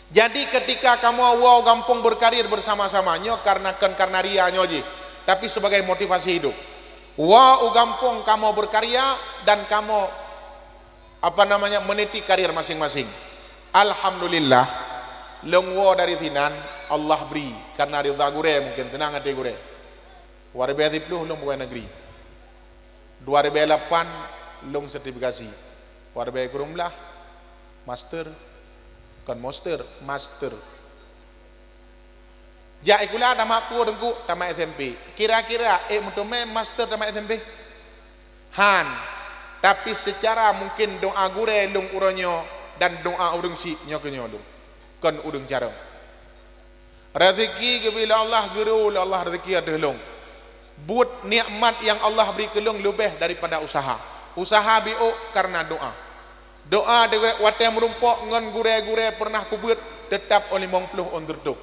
Jadi ketika kamoe woe u gampông berkarir bersama-sama, nyoe karena, kon karena ria nyoe jih, tapi sebagai motivasi hidup. Woe u gampông kamoe berkarya dan kamoe, apa namanya, meniti karir masing-masing. Alhamdulillah, lôn woe dari sinan, Allah bri, karena ridha gurée, mungkin seunang até gurée. Dua ribée siploh lôn pegawai negeri. Dua ribée lapan lôn sertifikasi. Dua ribée kureueng blaih, Master, kon monster, master. Jak sikula tamat peue Teungku? Tamat S M P. Kira-kira ék meuteumé master tamat S M P? Han. Tapi seucara mungken doa gurée lôn uroe nyoe dan doa ureuëng syiek nyoe keu nyoe lôn. Kon ureuëng carông. Rezeki geubri lé Allah, geurô lé Allah rezeki ateueh lôn. Buet nikmat nyang Allah bri keu lôn leubeh daripada usaha. Usaha biôk kareuna doa. Doa deungon watée meurumpok ngon gurée-gurée peureunah kubeuet, teutab ôn limong ploh ôn teureutôh.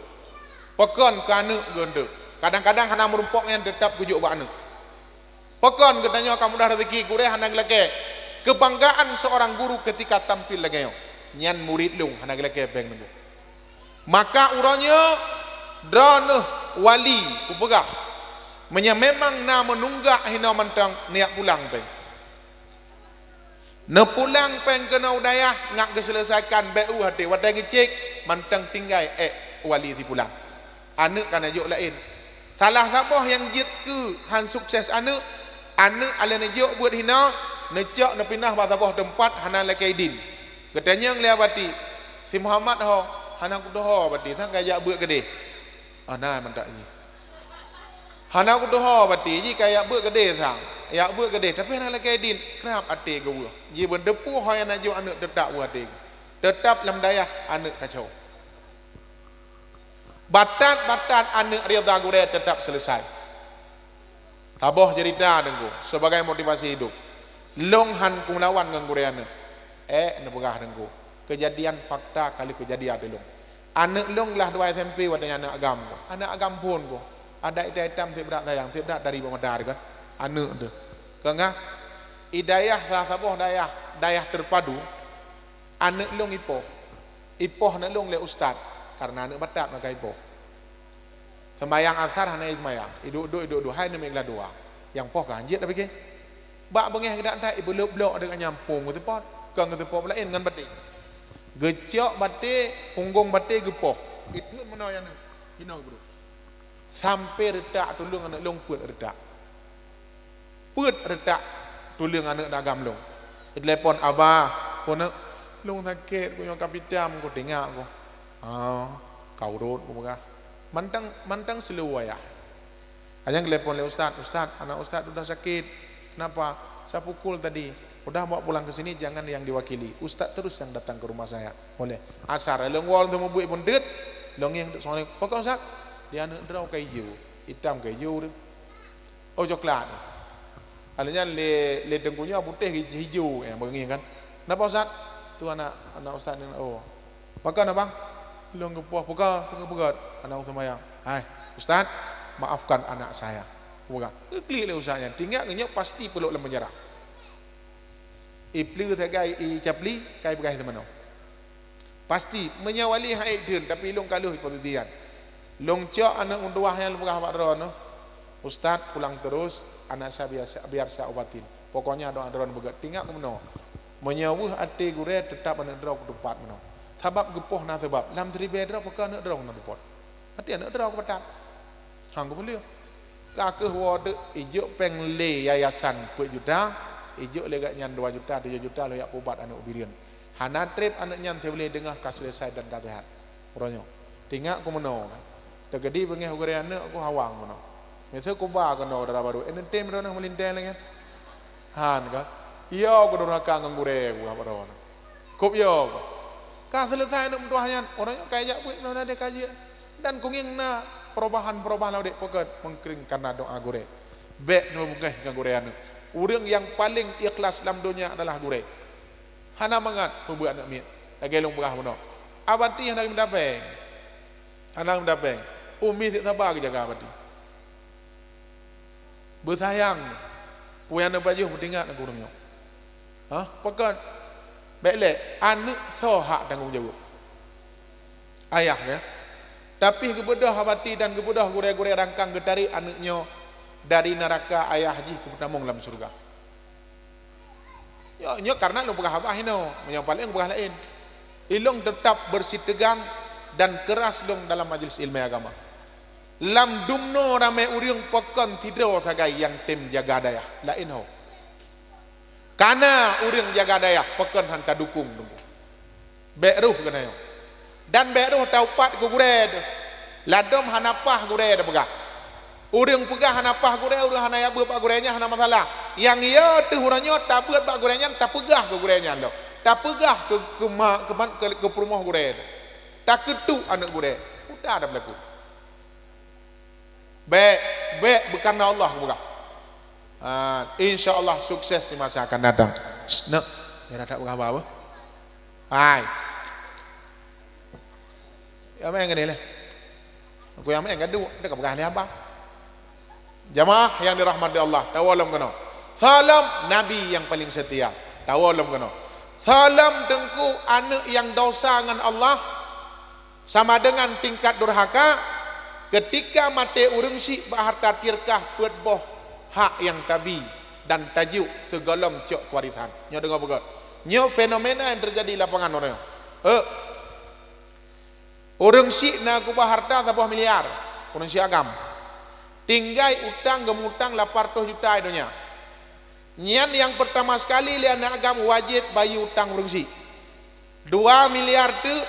Pakon keu aneuëk geuh teuh. Kadang-kadang hana meurumpok nyan teutab kujok bak aneuëk. Pakon geutanyoe ka mudah rezeki gurée hana geulakée. Keubanggaan seurang guru keutika tampil lagée nyoe. Nyan murit lôn hana geulakée péng Teungku. Maka uroe nyoe droeneuh wali kupeugah, meunyoe memang na meununggak hinoe mantong neujak pulang péng. Neupulang péng keunoe u dayah ngat geuseuleusaikan bék u até watée geucék mantong tinggai ék wali sipulan. Aneuëk ka neujok laén. Salah saboh nyang jeuet keu han sukses aneuëk, aneuëk alée neujok beuet hinoe, neucok neupinah bak saboh teumpat hana lakée idin. Geutanyong lé Abati, "Si Muhammad ho?" "Hana kutoe ho Abati, sang ka jak beuet keudeh." "Ana mantap jih." "Hana kutoe ho Abati, jih ka jak beuet keudeh sang. Jak beuet keudeh, tapi hana lakée idin." Krab até geuweueh. Jih beunteupeu ho nyang neujok aneuëk teutab weueh até geuh. Teutab lam dayah aneuëk kacau. Batat-batat aneuëk ridha gurée teutab seuleusai. Saboh jeurita Teungku, sebagai motivasi hidup. Lôn han kumelawan ngon gurée aneuëk. Ék neupeugah Teungku, keujadian fakta ka lheueh keujadian di lôn. Aneuëk lôn glah dua S M P watée nyan aneuëk agam ko. Aneuëk agam phon ko. Adak itam-itam sibrat sayang, sibrat dari bak mata kan. Aneuëk teuh. Keunggah, i dayah salah saboh dayah, dayah terpadu, aneuëk lôn ipoh. Ipoh aneuëk lôn lé ustaz, kareuna aneuëk batat maka ipoh. Seumayang asar hana seumayang, iduek-duek, iduek-duek, hai neumik glah dua. Nyang poh ka hanjeuet tapiké. Bak beungéh geudak that, ibeulôk-blok deungon nyampông geuteupot, kon geuteupot laén ngon baté. Geucok baté, punggong baté geupoh. Itheun meunoe nyan, hinoe geuduek. Sampoe reutak tuleueng aneuëk lôn peuet reutak. Peuet reutak tuleueng aneuëk agam lôn. Itelepon, "Abah, po neuk, lôn sakét, ku nyoe ka pitam, ku tingak ku." "Ah, ka urot," kupeugah. Mantong, mantong seuleuwayah. Hanya geutelepon lé ustaz, "Ustaz, anak ustaz sudah sakit." "Kenapa?" "Saya pukul tadi." "Udah bawa pulang ke sini, jangan yang diwakili. Ustaz terus yang datang ke rumah saya." Boleh. Asar lôn woe lôn teumeubuet beunteuet, lôn ngieng, "Assalamualaikum." "Pakon ustaz?" "Di aneuëk droe ka ijo, itam ka ijo." "Oh, coklat." Alèh nyan lé, lé teungku nyoe putéh hijô, eh, beungieng kan. "Napa, Ustaz?" "Tu anak, anak Ustaz nyan." "Oh. Pakon, Abang?" "Lôn geupoh." "Peugah, peugah, peugah." Anak Ustaz mayang. "Hai, Ustaz, maafkan anak saya." Peugah. Geuklik lé Ustaz nyan. Tinggai nyoe pasti peulok lam penjara. Ipleue sagai icapli, kai peugah teumanoe. Pasti, meunyoe wali hai deuh, tapi lôn ka lheueh posisi nyan. Lôn cok aneuëk meutuwah nyan lôn peugah bak droeneuh, "Ustaz, pulang terus, anak saya biar, biar saya obatin. Pokoknya doa droeneuh beugét." Tinggai keunoe, meunyoe weueh até gurée, teutap aneuëk droe keu teumpat meunoe. Sabab geupoh na sabab, lam siribée droe, peugah aneuëk droe na teupot. Até aneuëk droe keu batat. Hang geupeuleueh. Ka kheueh woe teuk ijok péng lé yayasan peuet juta, ijok lé gobnyan dua juta, tujoh juta lôn jak peuubat aneuëk u Bireuen. Hana treb aneuëk nyan sibuleuen deungoh ka seuleusoe dan ka seuhat. Uroe nyoe. Tinggai keunoe kan. Teukeudi beungéh gurée aneuëk ku hawang meunoe. Meuseu kuba keunoe dara barô, eh, neutem droeneuh meulintée lagée nyan. Han kan. Yo keu durhaka ngon gurée ku haba droeneuh. Kop yo. Ka seuleusoe aneuëk meutuwah nyan, uroe nyoe ka ijak buet meunoe deh ka jeuet. Dan kungieng na perubahan-perubahan lam udeb, peugét meukring kareuna doa gurée. Bék neubeungéh ngon gurée aneuëk. Ureuëng nyang paleng ikhlas lam donya adalah gurée. Hana mangat peubeuet aneuëk miet. Lagée lôn peugah bunoe. Abati hana geumita péng. Hana geumita péng. Umi sit saba geujaga Abati. Beusayang, peue nyang neupajoh beutingat ngon ureuëng nyoe. Hah? Pakon? Bék lé, aneuëk soe hak tanggong jaweueb? Ayah, ya. Tapi geubeudôh Abati dan geubeudôh gurée-gurée rangkang geutarék aneuëk nyoe dari neuraka ayah jih keu peutamong lam syeuruga. Nyoe, nyoe kareuna lôn peugah haba hinoe, meunyoe paleng peugah laén. Ilong teutap beusitegang dan keuras lôn dalam majelis ileumèe agama. Lam dumnoe ramé ureuëng pakon sidroe sagai nyang tem jaga dayah, laén ho. Kana ureuëng jaga dayah pakon han tadukong teungku. Bék rôh keunoe. Dan bék rôh taupat keu gurée teuh. Ladôm hana paih gurée teupeugah. Ureuëng peugah hana paih gurée, ureuëng hana jak beuet bak gurée nyan hana masalah. Nyang yo teuh uroe nyoe tabeuet bak gurée nyan, tapeugah keu gurée nyan lom. Tapeugah keu, keu ma-, keu man-, keu, keu peurumoh gurée teuh. Takeutuk aneuëk gurée. Uta dah beulaku. Bék, bék beukareuna Allah peugah. Ah, insya Allah sukses di masa akan datang. Snek, ya tak peugah apa-apa. Hai. Ya main gini leh. Aku yang main gaduh, dia peugah ni apa? Jamaah yang dirahmati Allah, tawa lom keunoe. Salam Nabi yang paling setia, tawa lom keunoe. Salam teungku aneuëk yang dosa ngon Allah, sama dengan tingkat durhaka, ketika maté ureuëng syiek bak harta tirkah peuet boh hak nyang tabi dan tajok sigohlom cok kewarisan. Nyoe deungoe beugét. Nyoe fenomena nyang teujadi lapangan uroe nyoe. Eh, ureuëng syiek na keubah harta saboh miliar, ureuëng syiek agam. Tinggai utang, geumutang lapan reutôh juta donya. Nyan nyang peurtama sekali lé aneuëk agam wajéb bayeue utang ureuëng syiek. Dua miliar teuk,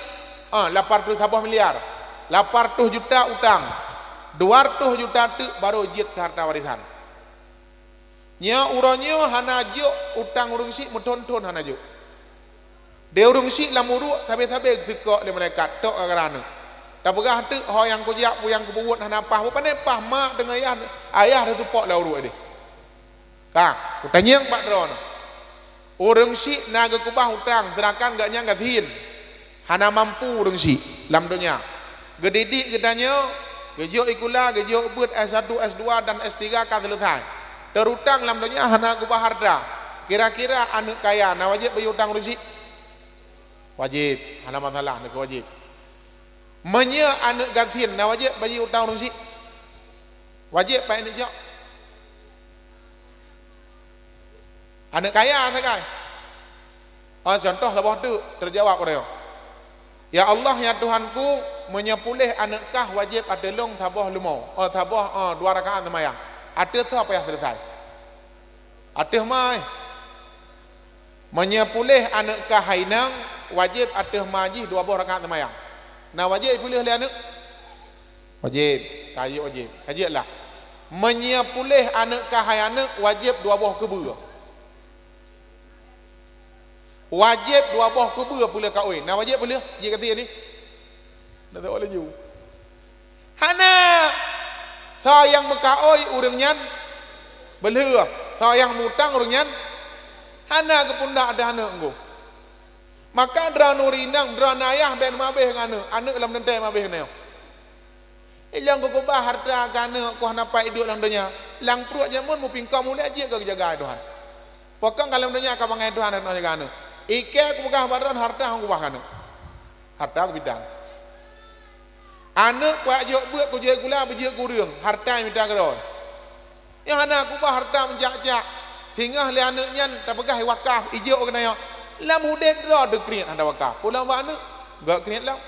ah, lapan reutôh, saboh miliar. Lapan reutôh juta utang. Dua reutôh juta teuk barô jeuet keu harta warisan. Nyoe uroe nyoe hana jok utang ureuëng syiek, meuthon-thon hana jok. Di ureuëng syiek lam uruek sabe-sabe geuseukok lé malaikat, tok gara-gara aneuëk. Tapeugah teuk ho nyang kujak, peue nyang kupeubuet hana paih, bukon paih mak deungon ayah, ayah teuseupok lam uruek deh. Ka, kutanyong bak droeneuh. Ureuëng syiek na geukeubah utang, seudangkan gobnyan gasien. Hana mampu ureuëng syiek lam donya. Geudidik geutanyoe, geujok sikula, geujok beuet S satu, S dua, dan S tiga ka seuleusai. Teurutang lam donya hana keubah harta. Kira-kira aneuëk kaya na wajéb bayeue utang ureuëng syiek? Wajéb, hana masalah, na keu wajéb. Meunyoe aneuëk gasien na wajéb bayeue utang ureuëng syiek? Wajéb, paih aneuëk jok. Aneuëk kaya sagai. Oh, contoh saboh teuk teujaweueb uroe nyoe. Ya Allah, ya Tuhanku, meunyoe puléh aneuëk kah wajéb ateueh lôn saboh leumo, oh, saboh, oh, dua rakaat seumayang. Ateueh soe payah seuleusai? Ateueh ma. Meunyoe puléh aneuëk kah hai inong, wajéb ateueh ma jih dua boh rakaat seumayang. Na wajéb ipeuleueh lé aneuëk? Wajéb, ka jeuet wajéb. Ka jeuet lah. Meunyoe puléh aneuëk kah hai aneuëk, wajéb dua boh keubeue. Wajéb dua boh keubeue peuleueh kaôi. Na wajéb peuleueh, jeuet ka tiek ni. Na tawak laju. Hana. Soe nyang meukaôi ureuëng nyan beuleueh. Soe nyang mutang ureuëng nyan hana geupeundak ateueh aneuëk ngon. Maka droeneuh ureuëng inong, droeneuh ayah bék mabéh ngon aneuëk, aneuëk lam teuntée mabéh ngon ayah. Ilong geukeubah harta keu aneuëk, ku hana paih iduek lam donya. Lam pruet jameun mupingkong mulai jeuet keu geujaga Tuhan. Pakon ka lam donya ka bangai Tuhan hana jaga aneuëk. Ikée kupeugah bak droeneuh harta hana keubah keu aneuëk. Harta keu bidan. Aneuëk payah jok beuet, keu jeuet sikula, beujeuet keu ureuëng, harta mita keudroe. Nyang hana keubah harta meucak-cak, singoh lé aneuëk nyan tapeugah wakaf, ijok keunoe. Lam udeb droe teukriet hana wakaf. Pulang bak aneuëk, gok kriet lom.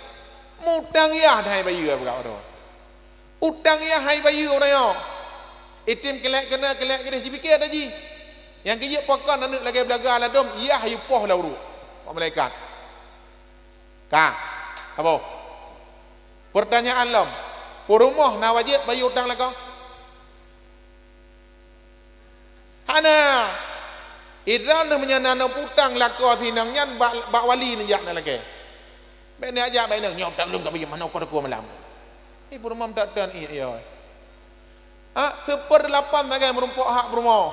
Mutang yah hai bayeue bak droe. Utang yah hai bayeue uroe nyoe. Item kelek keunoe, kelek keudeh, jipike ata jih. Nyang keujeuet pakon aneuëk lagée beulaga ladom, yah yupoh lam uruek bak malaikat. Ka, saboh. Peurtanyaan lom, peurumoh na wajéb bayeue utang lakoe? Hana. Idroeneuh meunyoe na neuputang lakoe sinong nyan bak, bak wali neujak na lakée. Bék neujak bak inong, "Nyoe utang lôn ka bayeue, manoe ukoe-ukoe malam." Ih, peurumoh meutot-tot, ih, iya. Ah, seupeurdelapan sagai meurumpok hak peurumoh.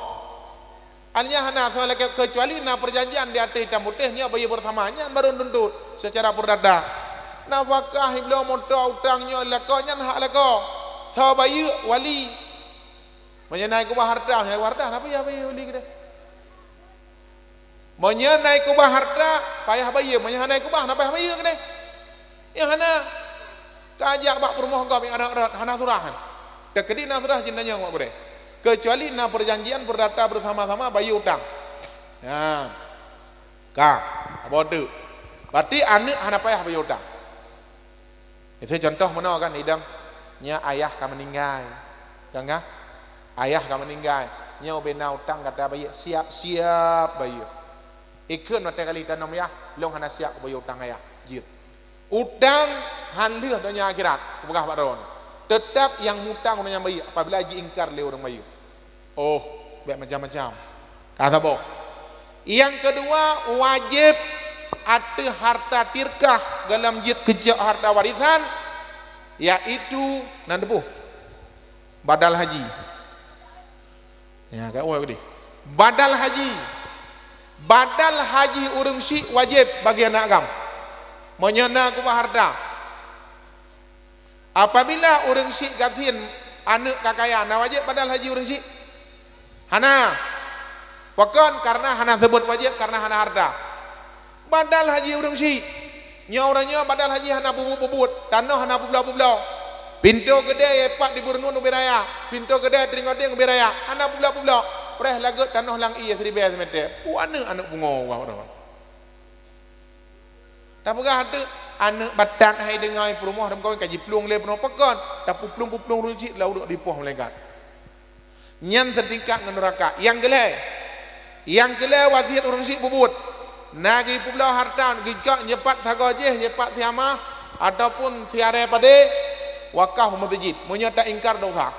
Artinya hana soe lakée, keucuali na peurjanjian di ateueh itam putéh nyoe bayeue beusama, nyan barô neutuntut seucara perdata. Nafakah, ibloe moto, utang nyoe lakoe, nyan hak lakoe. Soe bayeue? Wali. Meunyoe na keubah harta, meunyoe na keubah harta, hana payah bayeue wali keudeh. Meunyoe na keubah harta, payah bayeue, meunyoe hana keubah, hana payah bayeue keudeh. Nyang hana, ka jak bak peurumoh gob nyang rot-rot, hana surah. Teukeudi na surah jeuet tanyong bak gurée. Keucuali na peurjanjian perdata beusama-sama bayeue utang. Nyan. Ka, saboh teuk. Berarti aneuëk hana payah bayeue utang. Itu contoh meunoe kan, idang. Nyoe ayah ka meuninggai. Kan, kan? Ayah ka meuninggai. Nyoe ubena utang gata bayeue, siap-siap bayeue. Ikheun watée ka lheueh tanom yah, lôn hana siap kubayeue utang ayah. jeuet. Utang han lheueh donya akhirat, kupeugah bak droeneuh. Teutap nyang mutang ureuëng nyang bayeue apabila jiingkar lé ureuëng bayeue. Oh, bék macam-macam. Ka saboh. Nyang keudua, wajéb ateueh harta tirkah golom jeuet keucok harta warisan, yaitu nan teuboh badal haji. Ya, ka uwai udeh. Badal haji. Badal haji ureuëng syik wajéb bagi aneuëk agam. Meunyoe na keubah harta. Apabila ureuëng syik gasien aneuëk ka kaya, na wajéb badal haji ureuëng syik? Hana. Pakon? Karena hana seubut wajéb, karena hana harta. Badal haji ureuëng syik. Nyoe ureuëng nyoe badal haji hana bubuet-bubuet, tanoh hana peubloe-peubloe. Pintoe keudè pat di Beureunon ubé raya, pintoe keudè Tringodeng ubé raya, hana peubloe-peubloe. Preh lagot tanoh lam ié siribèe simètè. Peue aneuëk, aneuëk pungo wah ureuëng. Tapeugah teuk aneuëk batat hai deungon peurumoh dan kawin ka jiplueng lé peurumoh pakon, tapeuplueng-peuplueng ureuëng syik lam uroe dipoh malaikat. Nyan seutingkat ngon nuraka. Nyang keulhèe, nyang keulhèe wasiet ureuëng syik bubuet. Na geupeubloe harta, geucok jeupat sagoe jih, jeupat siamah, ataupun siaré padé, wakaf meuseujid. Meunyoe taingkar dosa.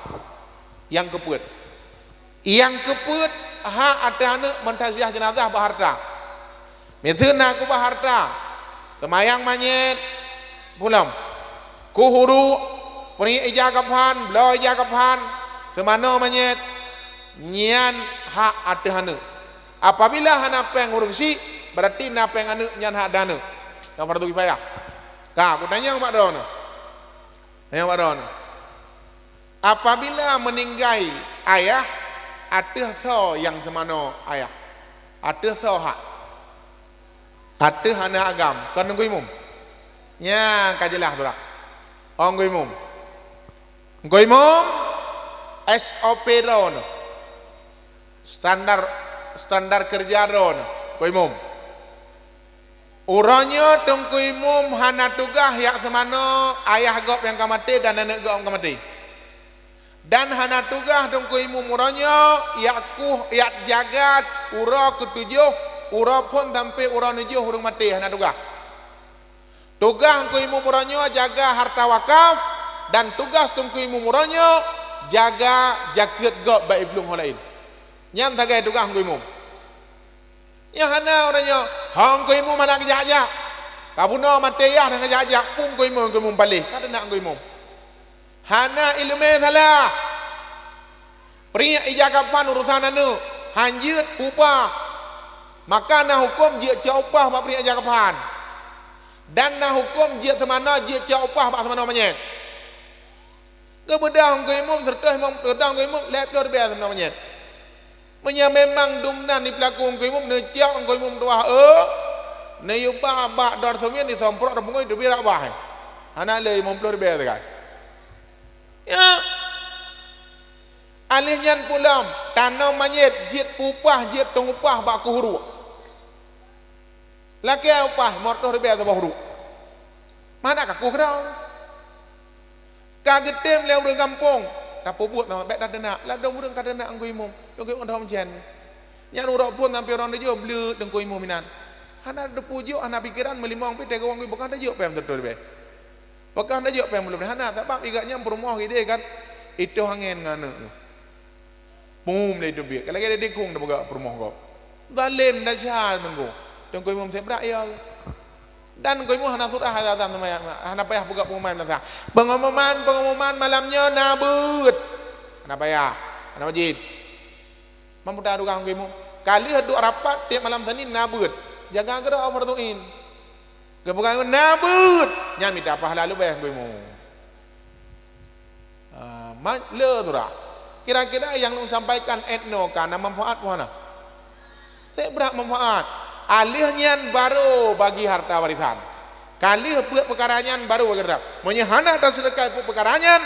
Nyang keupeuet. Nyang keupeuet hak ateueh aneuëk meutaziah jeunazah bak harta. Miseue na keubah harta, seumayang manyét, pulang. Kuh uruek, peurunoe ija kaphan, bloe ija kaphan, seumanoe manyét, nyan hak ateueh aneuëk. Apabila hana péng ureuëng syik, berarti na péng aneuëk nyan hak ateueh aneuëk. Nyang fardu kifayah. Ka, kutanyong bak droeneuh. Tanyong bak droeneuh. Apabila meuninggai ayah, ateueh soe nyang seumanoe ayah? Ateueh soe hak? Ateueh aneuëk agam, kon Teungku Imum? Nyan ka jeulaih tu dah. Oh, Teungku Imum. Teungku Imum, S O P droeneuh. Standar, standar keureuja droeneuh, Teungku Imum. Uroe nyoe Teungku Imum hana tugaih jak seumanoe ayah gob nyang ka maté dan aneuëk gob nyang ka maté. Dan hana tugaih Teungku Imum uroe nyoe jak kuh, jak jaga uroe keutujoh, uroe phon sampoe uroe neujôh ureuëng maté, hana tugaih. Tugaih Teungku Imum uroe nyoe jaga harta wakaf, dan tugaih Teungku Imum uroe nyoe jaga jakeuet gob bak iplueng ho laén. Nyan sagai tugaih Teungku Imum. Nyang hana uroe nyoe, ho Teungku Imum hana geujak-jak. Ka bunoe maté yah nyang geujak-jak, peue Teungku Imum, Teungku Imum paléh. Ka teunak Teungku Imum. Hana iéleumé salah. Peurunoe ija kaphan urosan aneuëk, han jeuet upah. Maka na huköm jeuet cok upah bak peurunoe ija kaphan. Dan na huköm jeuet seumanoe, jeuet cok upah bak seumanoe manyét. Geubeudôh Teungku Imum, seratus limong ploh, geubeudôh Teungku Imum, lhèe ploh ribèe seumanoe manyét. Meunyoe memang dum nan di peulaku Teungku Imum, neucok Teungku Imum tuwah, eu, neuyue ba bak Darussamin, disomprot ureuëng pungo, teubiet bak bah. Hana lé limong ploh ribèe sagai. Ya. Aléh nyan pulang, tanoh manyét, jeuet peupah, jeuet tueng upah bak kuh uruek. Lakèe upah limong reutôh ribèe saboh uruek. Mana ka kuh keudroe. Ka geutém lé ureuëng gampông, tapeubuet sama bèk tateunak. Ladôm ureuëng ka teunak Teungku Imum, Teungku Imum dom cen. Nyan uroe phon sampoe uroe neujôh bleuet Teungku Imum inan. Hana teupeujok, hana pikeran, meulimong pih teuka Teungku Imum, bukon tajok pèng seratus ribèe. Bukon tajok pèng peuet ploh ribèe, hana, sabab i gobnyan peurumoh idéh kan, itoh angén ngon aneuëk. Pum lé teubiet. Ka lagèe dikong teupeugah peurumoh gob. Zalém desya Teungku. Teungku Imum sép brat ya. Dan Teungku Imum hana surah, hana, hana payah peugah pengumuman madrasah. Pengumuman, pengumuman malam nyoe na beuet. Hana payah. Hana wajéb. Mampu dah tukang Teungku Imum. Ka lheueh duek rapat tiep malam Senin na beuet. Jaga keudroe Fardu'in. Geupeugah na beuet. Nyan mita pahala leubeh Teungku Imum. Ah, ma-, le surah. Kira-kira nyang lôn sampaikan inoe ka na manfaat peu hana? Sép brat manfaat. Aléh nyan barô bagi harta warisan. Ka lheueh peuet peukara nyan barô bagi harta. Meunyoe hana taseuleukai peuet peukara nyan,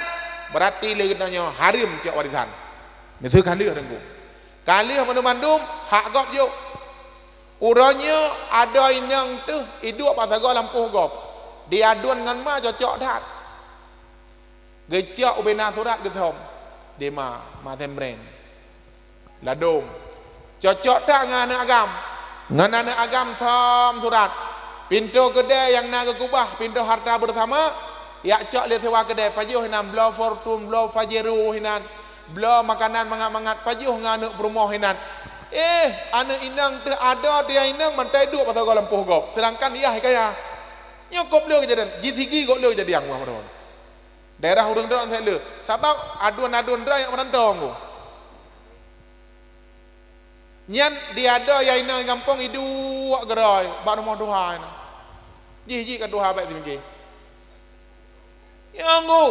beurati lé geutanyoe hareuem cok warisan. Miseue ka lheueh Teungku. Ka lheueh mandum-mandum hak gob jok. Uroe nyoe adoe inong teuh iduek bak sagoe lampôh gob. Diaduen ngon ma cocok that. Geucok ubé na surat geuthom. Di ma, ma sembren. Ladôm. Cocok that ngon aneuëk agam. Ngon aneuëk agam thom surat. Pintoe keudè nyang na geukubah, pintoe harta beusama, jak cok lé sewa keudè, pajoh inan, bloe Fortuner, bloe Pajero inan, bloe makanan mangat-mangat, pajoh ngon aneuk peurumoh inan. Eh, aneuk inong teuh adoe tiang inong, mantai duek pasoe goe lampôh gob, seudangkan yah kaya. Nyoe kop lé keujadian, jisigi kop lé keujadian, wah, padahai. Daerah ureueng droe sét le, sabab aduen-aduen droe nyang meurantong. Nyan di adoe nyang inong gampông iduek geurôi bak rumoh tuha nyan. Jih-jih ka tuha bèk simike. Nyang gu.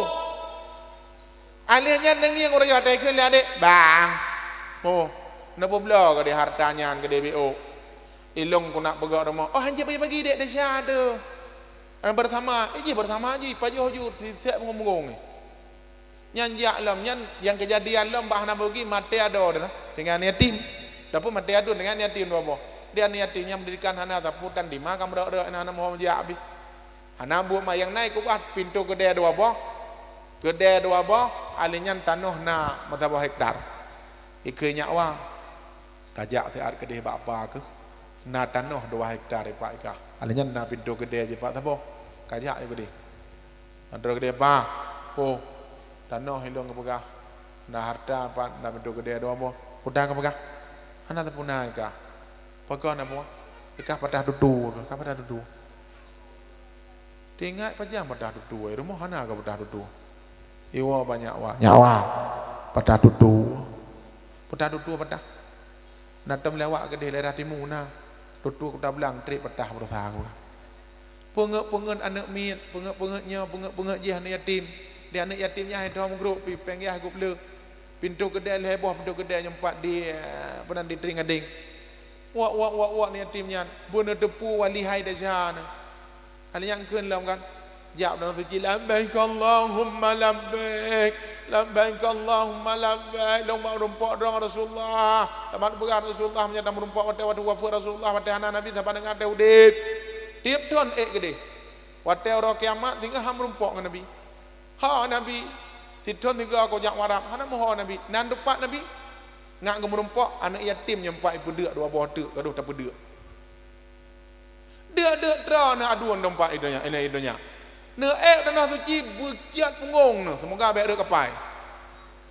Aléh nyan neungieng ureueng nyoe, "Até kheun lé adék, bang. Oh, neupeubloe keudéh harta nyan keudéh B O. Ilong ku nak peugöt rumoh." "Oh, hanjeuet pagi-pagi, Dek, desya teuh." "Eh, beusama." Eh, jih beusama jih, pajoh ju, sisek meungong-meungong. Nyan jak lom, nyan nyang keujadian lom bak hana bagi maté adoe dah, tinggai aneuk yatim. Tapi maté aduen tinggai aneuk yatim dua boh. Di aneuk yatim nyang pendidikan hana sapeue tan, di ma ka meurok-rok, hana meuho jak abéh. Hana buet ma nyang na ikubah pintoe keudè dua boh. Keudè dua boh, aléh nyan tanoh na meusaboh hektar. Ikheun nyak wa. Kajak siat keudéh bak apa keuh, na tanoh dua hektar ipak ikah. Aléh nyan na pintoe keudè jipak saboh. Kajak ju keudéh. Pintoe keudè, "Pa, po, tanoh ilong geupeugah, na harta pat, na pintoe keudè dua boh. Peue ta geupeugah? Hana sapeue na ikah." "Pakon na peue?" "Ikah patah tutoe," kah patah tutoe. Teuingat pajan patah tutoe, rumoh hana ka patah tutoe. Iwoe bak nyak wa, "Nyak wa, patah tutoe." "Patah tutoe patah. Na tom lewat keudéh daerah timu na. Tutoe Kuta Blang trép patah beurasa." Peungeut-peungeut aneuk miet, peungeut-peungeut nyoe, peungeut-peungeut jih aneuk yatim. Di aneuk yatim nyan hai thom grup pi péng yah gup le. Pintoe keudè lhèe boh, pintoe keudè nyoe pat di, eh, peunan di Tring Gadeng. Wak, wak, wak, wak, aneuk yatim nyan. Beuneuteupeu wali hai desya nyan. Hana nyang kheun lom kan? Jak droe suci, "Labbaik Allahumma labbaik, labbaik Allahumma labbaik." Lôn bak meurumpok droe ngon Rasulullah. Saban peugah Rasulullah, meunyoe tameurumpok watèe, watèe wafeuet Rasulullah, watèe hana Nabi, saban deungon watèe udép. Tiep thon ék keudéh. Watèe uroe kiamat, singoh han meurumpok ngon Nabi. Ha Nabi, sithon sigoe kujak warab, hana meuho Nabi. Nan teumpat Nabi. Ngat geumeurumpok, aneuk yatim nyoe pat ipeudeuk dua boh teuk, gadoh tapeudeuk. Deuk-deuk droeneuh aduen teumpat i donya, i donya. Neuék tanoh suci beuciat punggong neuh, seumoga bèk rhot kapai.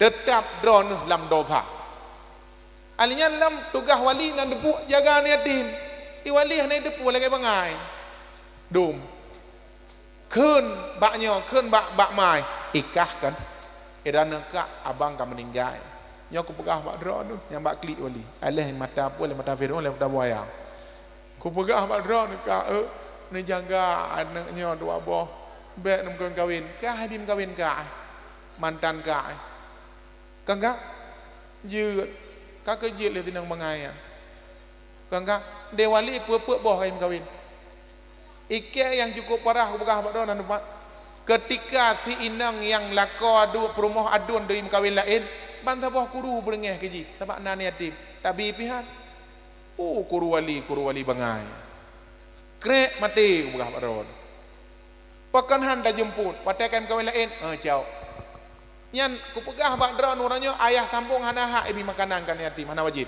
Teutap droeneuh lam dosa. Alinyan lam tugaih wali nan teupeu jaga aneuk yatim. I wali hana teupeu lagèe bangai. Dum. Kheun bak nyoe, kheun bak, bak mai. Ikah kan. Iran neukak abang ka meuninggai. Nyoe kupeugah bak droeneuh, nyang bak klik wali. Aléh mata peue, aléh mata Fir'aun, aléh mata buaya. Kupeugah bak droeneuh ka, eh, neujaga aneuk nyoe dua boh. Bèk neumeukawen-kawen. Ka hai bi meukawen ka, eh. Mantan ka, eh. Kan ka? Jeuet. Ka keu jeuet lé tinong bangai nyan. Kan ka? Dewali peuet-peuet boh hai meukawen. Ikèe nyang cukup parah kupeugah bak droeneuh na teumpat. Keutika si inong nyang lakoe adu-, peurumoh aduen deui meukawen laén, ban saboh kuru beureunéh keu jih, sabab na aneuk yatim. Tabi pihan. Oh, kuru wali, kuru wali bangai. Krek maté, kupeugah bak droeneuh. Pakon han tajeumput, watèe ka meukawen laén, eh, cok. Nyan kupeugah bak droeneuh, uroe nyoe ayah sambong hana hak ibi makanan keu aneuk yatim, hana wajéb.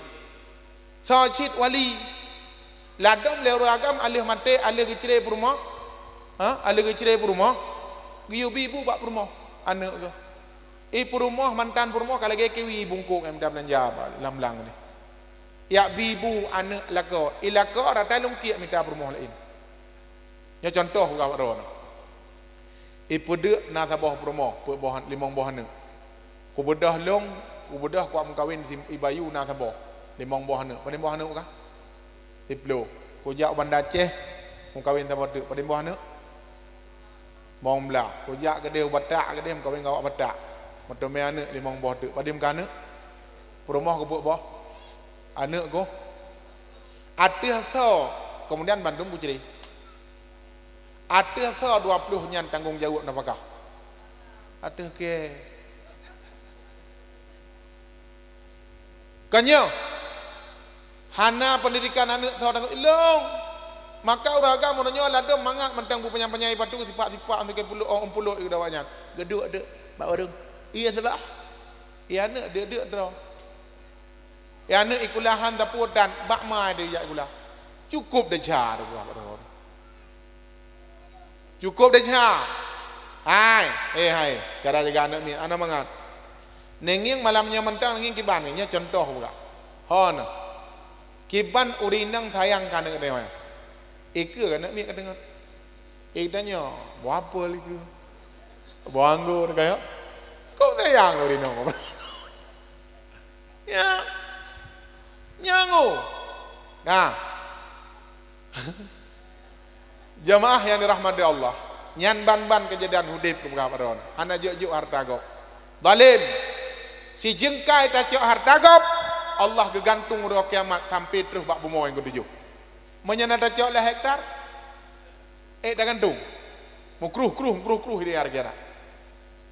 Soe cit wali. Ladôm lé ureueng agam aléh maté, aléh geucré peurumoh. Ha? Aléh geucré peurumoh. Geuyue bi bu bak peurumoh aneuk geuh. I peurumoh, mantan peurumoh ka lagèe kiwi bungkôk nyang mita beulanja lam blang nyoe. Jak bi bu aneuk lakoe. I lakoe rata lungkiek mita peurumoh laén. Nyoe cuntoh peugah bak droeneuh. Ipeudeuk na saboh peurumoh, peuet boh, limong boh aneuk. Kubeudôh lôn, kubeudôh kuat meukawen si i Bayu na saboh, limong boh aneuk. Padum boh aneuk kah? Siploh. Kujak u Banda Aceh, meukawen saboh teuk. Padum boh aneuk? Limong blah. Kujak keudéh u Batak keudéh, meukawen ngon awak Batak. Meuteumé aneuk limong boh teuk. Padum kah aneuk? Peurumoh keu peuet boh aneuk keuh. Ateueh soe, keumudian bandum kucré. Ateueh soe dua ploh nyan tanggong jaweueb nafakah? Ateueh kèe. Kan nyoe, hana peundidikan aneuk soe tanggong ilong. Maka ureueng agam meunyoe ladôm mangat mantong beupanyang-panyang ipatu sipak-sipak untuk ke puluh, oh, puluh di awak nyan. Geuduek deuk bak ureueng. Iya sabab. Iya aneuk deuk-deuk droe. Iya aneuk ikulahan tapue dan bak ma ijak ikula. Cukup desya teuh buah bak droe. Cukup desya. Hai, eh hai, cara jaga aneuk miet, hana mangat. Neungieng malam nyoe mantong neungieng kiban, nyoe contoh buka. Hon. Kiban ureueng inong sayang keu aneuk geutanyoe. Ikeue keu aneuk miet ka deungoe. Eh, geutanyoe, boh apel ikeue. Boh anggô kaya. Kok sayang ureueng inong? Ya. Nyangu. Nah. Jamaah yang dirahmati Allah, nyan ban-ban keujadian udeb keu peugah droen. Hana jok-jok hareuta gob. Zalim. Sijeungkai tacok hareuta gob, Allah geugantung uroe kiamat sampai troh bak bumoe nyang keutujôh. Meunyoe na tacok lhèe hektar, eh, tagantung. Mukruh-kruh, mukruh-kruh di akhirat.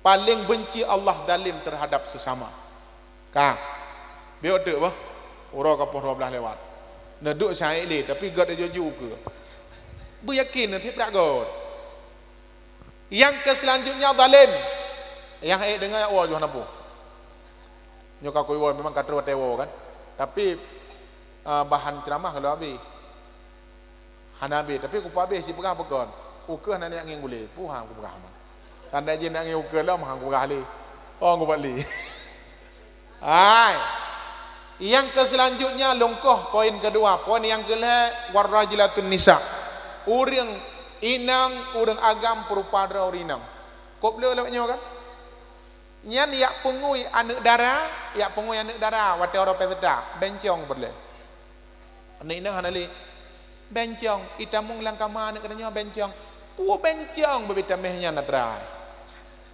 Paléng beunci Allah zalim teuhadap seusama. Ka. Biôh teuk bah. Uroe ka poh dua blaih lewat. Neuduek syaik lé, tapi gét jaju keu. Beuyakin na tiep brat gét. Nyang keu seulanjutnya zalim. Nyang ék deungoe, ya Allah, joh na poh. Nyoe ka kuwoe memang ka troh watèe woe kan. Tapi, ah, bahan ceramah ka lheueh abéh. Hana abéh, tapi kupeugah abéh cit peugah pakon. Ukeue hana neujak ngieng gulé. Puhang kupeugah man. Tanda jih neujak ngieng ukeue lom, hang kupeugah lé. Oh, kubat lé. Hai. Nyang keu seulanjutnya lungkoh poin keudua. Poin nyang keulhèe, warrajilatun nisa. Ureueng inong, ureueng agam peurupa droe ureueng inong. Kôp le lom nyoe kan? Nyan jak peungui aneuk dara, jak peungui aneuk dara watèe uroe pesta, bencong peureulèe. Aneuk inong hana lé. Bencong, itamong lam kama aneuk geutanyoe bencong. Peue bencong beubitameh nyan na teurai.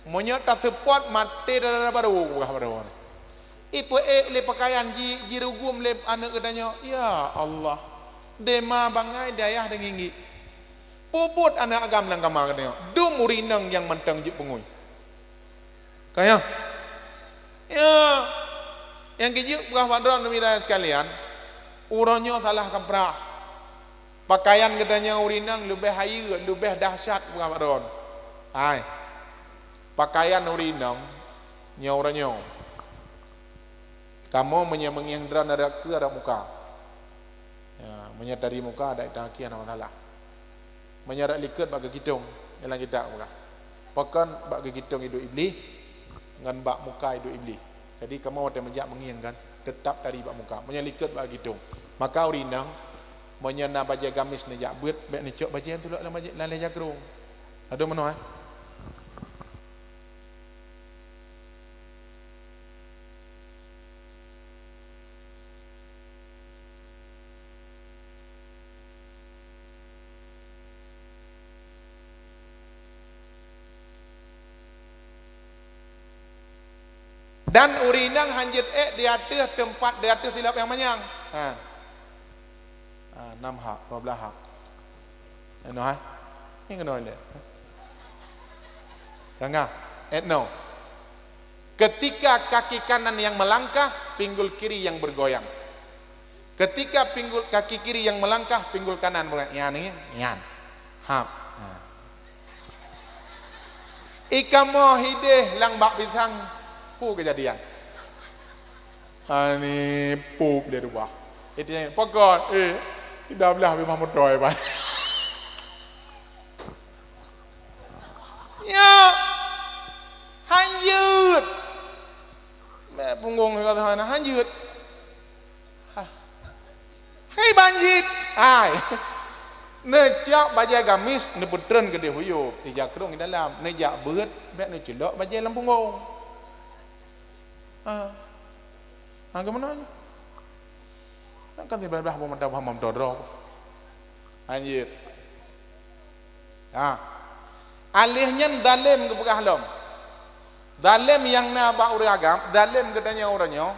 Meunyoe taseupôt maté dara barô, peugah barô. Ipeuék lé peukayan ji, jirugum lé aneuk geutanyoe. Ya Allah. Dema bangai dayah deunginggik. Peubuet aneuk agam lam kama geutanyoe. Dum ureueng inong nyang mantong jeuet peungui. Kaya. Ya. Nyang keujeuet peugah bak droeneuh, pemirsa sekalian, uroe nyoe salah kaprah. Pakaian geutanyoe ureueng inong leubeh hayeue, leubeh dahsyat peugah bak droeneuh. Hai. Pakaian ureueng inong nyoe uroe nyoe. Kamoe meunyoe meungieng droeneuh rot keue rot muka. Ya, meunyoe tari muka, adak itam akhé hana masalah. Meunyoe rot likot bak geugitong, dalam kitab peugah. Pakon bak geugitong iduek Iblih, ngon bak muka iduek Iblih. Jadi, kamoe watèe meujak meungieng kan, teutap tari bak muka. Meunyoe likot bak geugitong. Maka ureueng inong, meunyoe na bajèe gamis neujak beuet, bèk neucok bajèe tulok lam bajèe, lam lhèe jakrong. Adoe meunoe, eh? Dan ureueng inong han jeuet ék di ateueh teumpat, di ateueh silop nyang manyang. Ha. Ha, nam hak, dua blaih hak. Enoh, ha? Ni keunoe lé. Ka ngah. Enoh. Ketika kaki kanan yang melangkah, pinggul kiri yang bergoyang. Ketika pinggul, kaki kiri yang melangkah, pinggul kanan bergoyang. Nyan, nyan. Hap. Ha. Ikamoe hideh lam bak pisang, peue keujadian? Ani pup di rubah. Itanya, "Pakon, eh, tidak belah memang mutoi, Pak." Ya, hanjeuet. Mek punggong kata hana hanjeuet. Hah. Hei banjit. Hai. Neucok bajèe gamis, neupeutreun keudeh huyup, ija krong di dalam, neujak beuet, bèk neuculok bajèe lam punggong. Ha. Ha, geumeunang. Kan siblah-blah peumata paham droe-droe. Hanjeuet. Ha. Aléh nyan zalém geupeugah lom. Zalém nyang na bak ureueng agam, zalém geutanyoe uroe nyoe,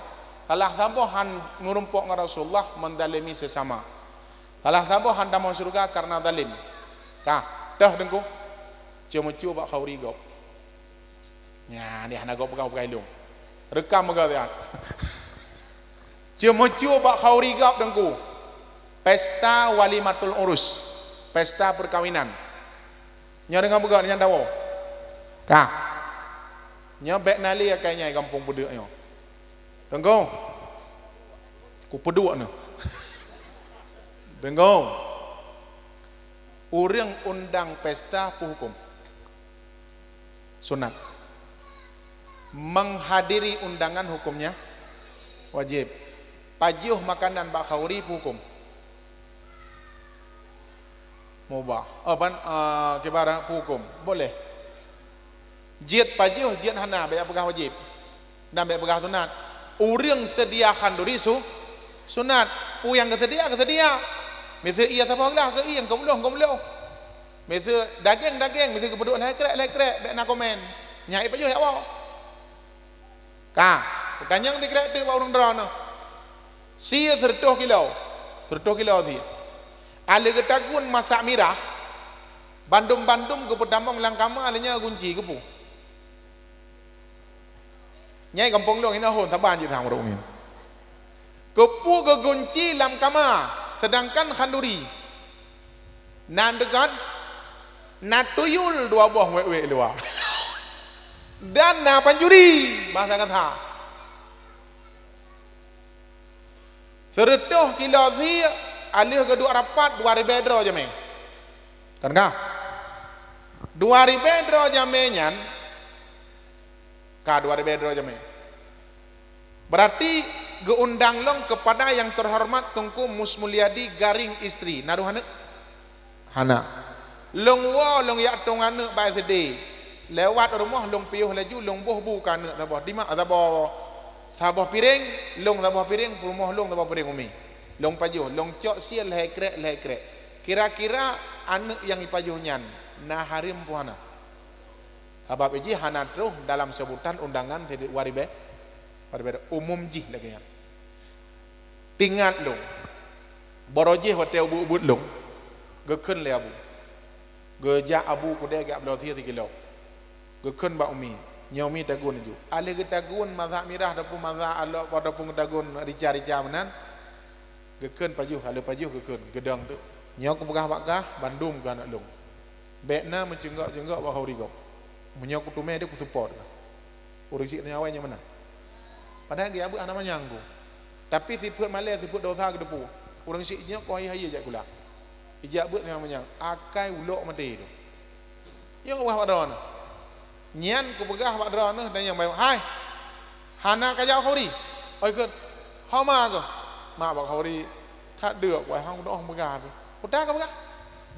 salah saboh han meurumpok ngon Rasulullah menzalimi sesama. Salah saboh han tamong syeuruga karena zalém. Ka, toh Teungku. Ceumeucue bak khauri gob. Nyan, dia hana gob peugah-peugah ilong. Rekam peugah dia. Ceumeucue bak khauri gob Teungku. Pesta walimatul urus. Pesta perkawinan. Nyoe deungoe beugöt nyan tawoe. Ka. Nyoe bèk na lé akai nyan gampông Peudeuk nyoe. Teungku. Ku Peudeuk nyoe. Teungku. Ureuëng undang pesta peue huköm? Sunat. Menghadiri undangan hukumnya wajib. Pajoh makanan bak khanduri peue huköm? Mubah. Oh, ban, ah, kibarah peue huköm? Boleh. Jeuet pajoh, jeuet hana, bék peugah wajéb. Dan bék peugah sunat. Ureuëng seudia khanduri su-, sunat. Peue nyang geuseudia, geuseudia. Miseue ié saboh glah keu ié, keu muloh, keu muloh. Miseue dagéng, dagéng. Miseue geupeuduek lhée krek, lhée krek. Bék na komen. Nyan ié pajoh jak woe. Ka, peutanyong sikrek teuk bak ureuëng droeneuh. Sie seureutôh kilo, seureutôh kilo sie. Aleuh geutagun masak mirah, bandum-bandum geupeutamong lam kama, aleuh nyan gunci keupeue? Nyai gampông lôn inoe hon saban jih tham ureuëng nyan. Keupeue geugunci lam kama, seudangkan khanduri nan deungon na tuyul dua boh wék-wék luwa. Dan na pancuri masa gata. Seureutôh kilo sie aleuh geuduek rapat dua ribée droe jamé. Kan ka? Dua ribée droe jamé nyan ka dua ribée droe jamé. Berarti geuundang lôn kepada yang terhormat Teungku Mus Mulyadi Garing istri. Na dua aneuk? Hana. Lôn woe lôn jak tueng aneuk bak S D. Lewat rumoh lôn piôh laju lôn boh bu keu aneuk saboh dimak saboh, saboh piréng, lôn saboh piréng, peurumoh lôn saboh piréng umi. Lôn pajoh, lôn cok sie lhée krek, lhée krek. Kira-kira aneuk nyang ipajoh nyan na hareuem peue hana? Sabab ijih hana troh dalam seubutan undangan sidek waribée, waribée umum jih lagée nyan. Tingat lôn, barô jih watée ubeuet-ubeuet lôn, geukheun lé abu. Geujak abu keudée geubloe sie sikilo. Geukheun bak umi, nyoe umi tagun laju. Aleuh geutagun masak mirah ataupun masak alok ataupun geutagun rica-rica meunan, geukheun pajoh, aleuh pajoh geukheun, geudong teuk. Nyoe kupeugah bak kah, bandum keu aneuk lôn. Bék na meuceunggok-ceunggok bak khanduri gob. Meunyoe kuteumé deh kusupport kah. Ureuëng syiek nyoe awai nyoe meunan. Padahai geujak beuet hana manyang ku. Tapi sifeuet malée, sifeuet dosa geuteupeue. Ureuëng syiek nyoe keuhai-hai jak kula. Ijak beuet nyoe manyang, akai ulok maté tu. Nyoe wah bak droeneuh. Nyan kupeugah bak droeneuh dan nyang bayeue, "Hai! Hana kajak khanduri?" Oi kheun, "Homa keuh?" "Mak bak khanduri." That deuk wai hang doh peugah pih. Udah ka peugah.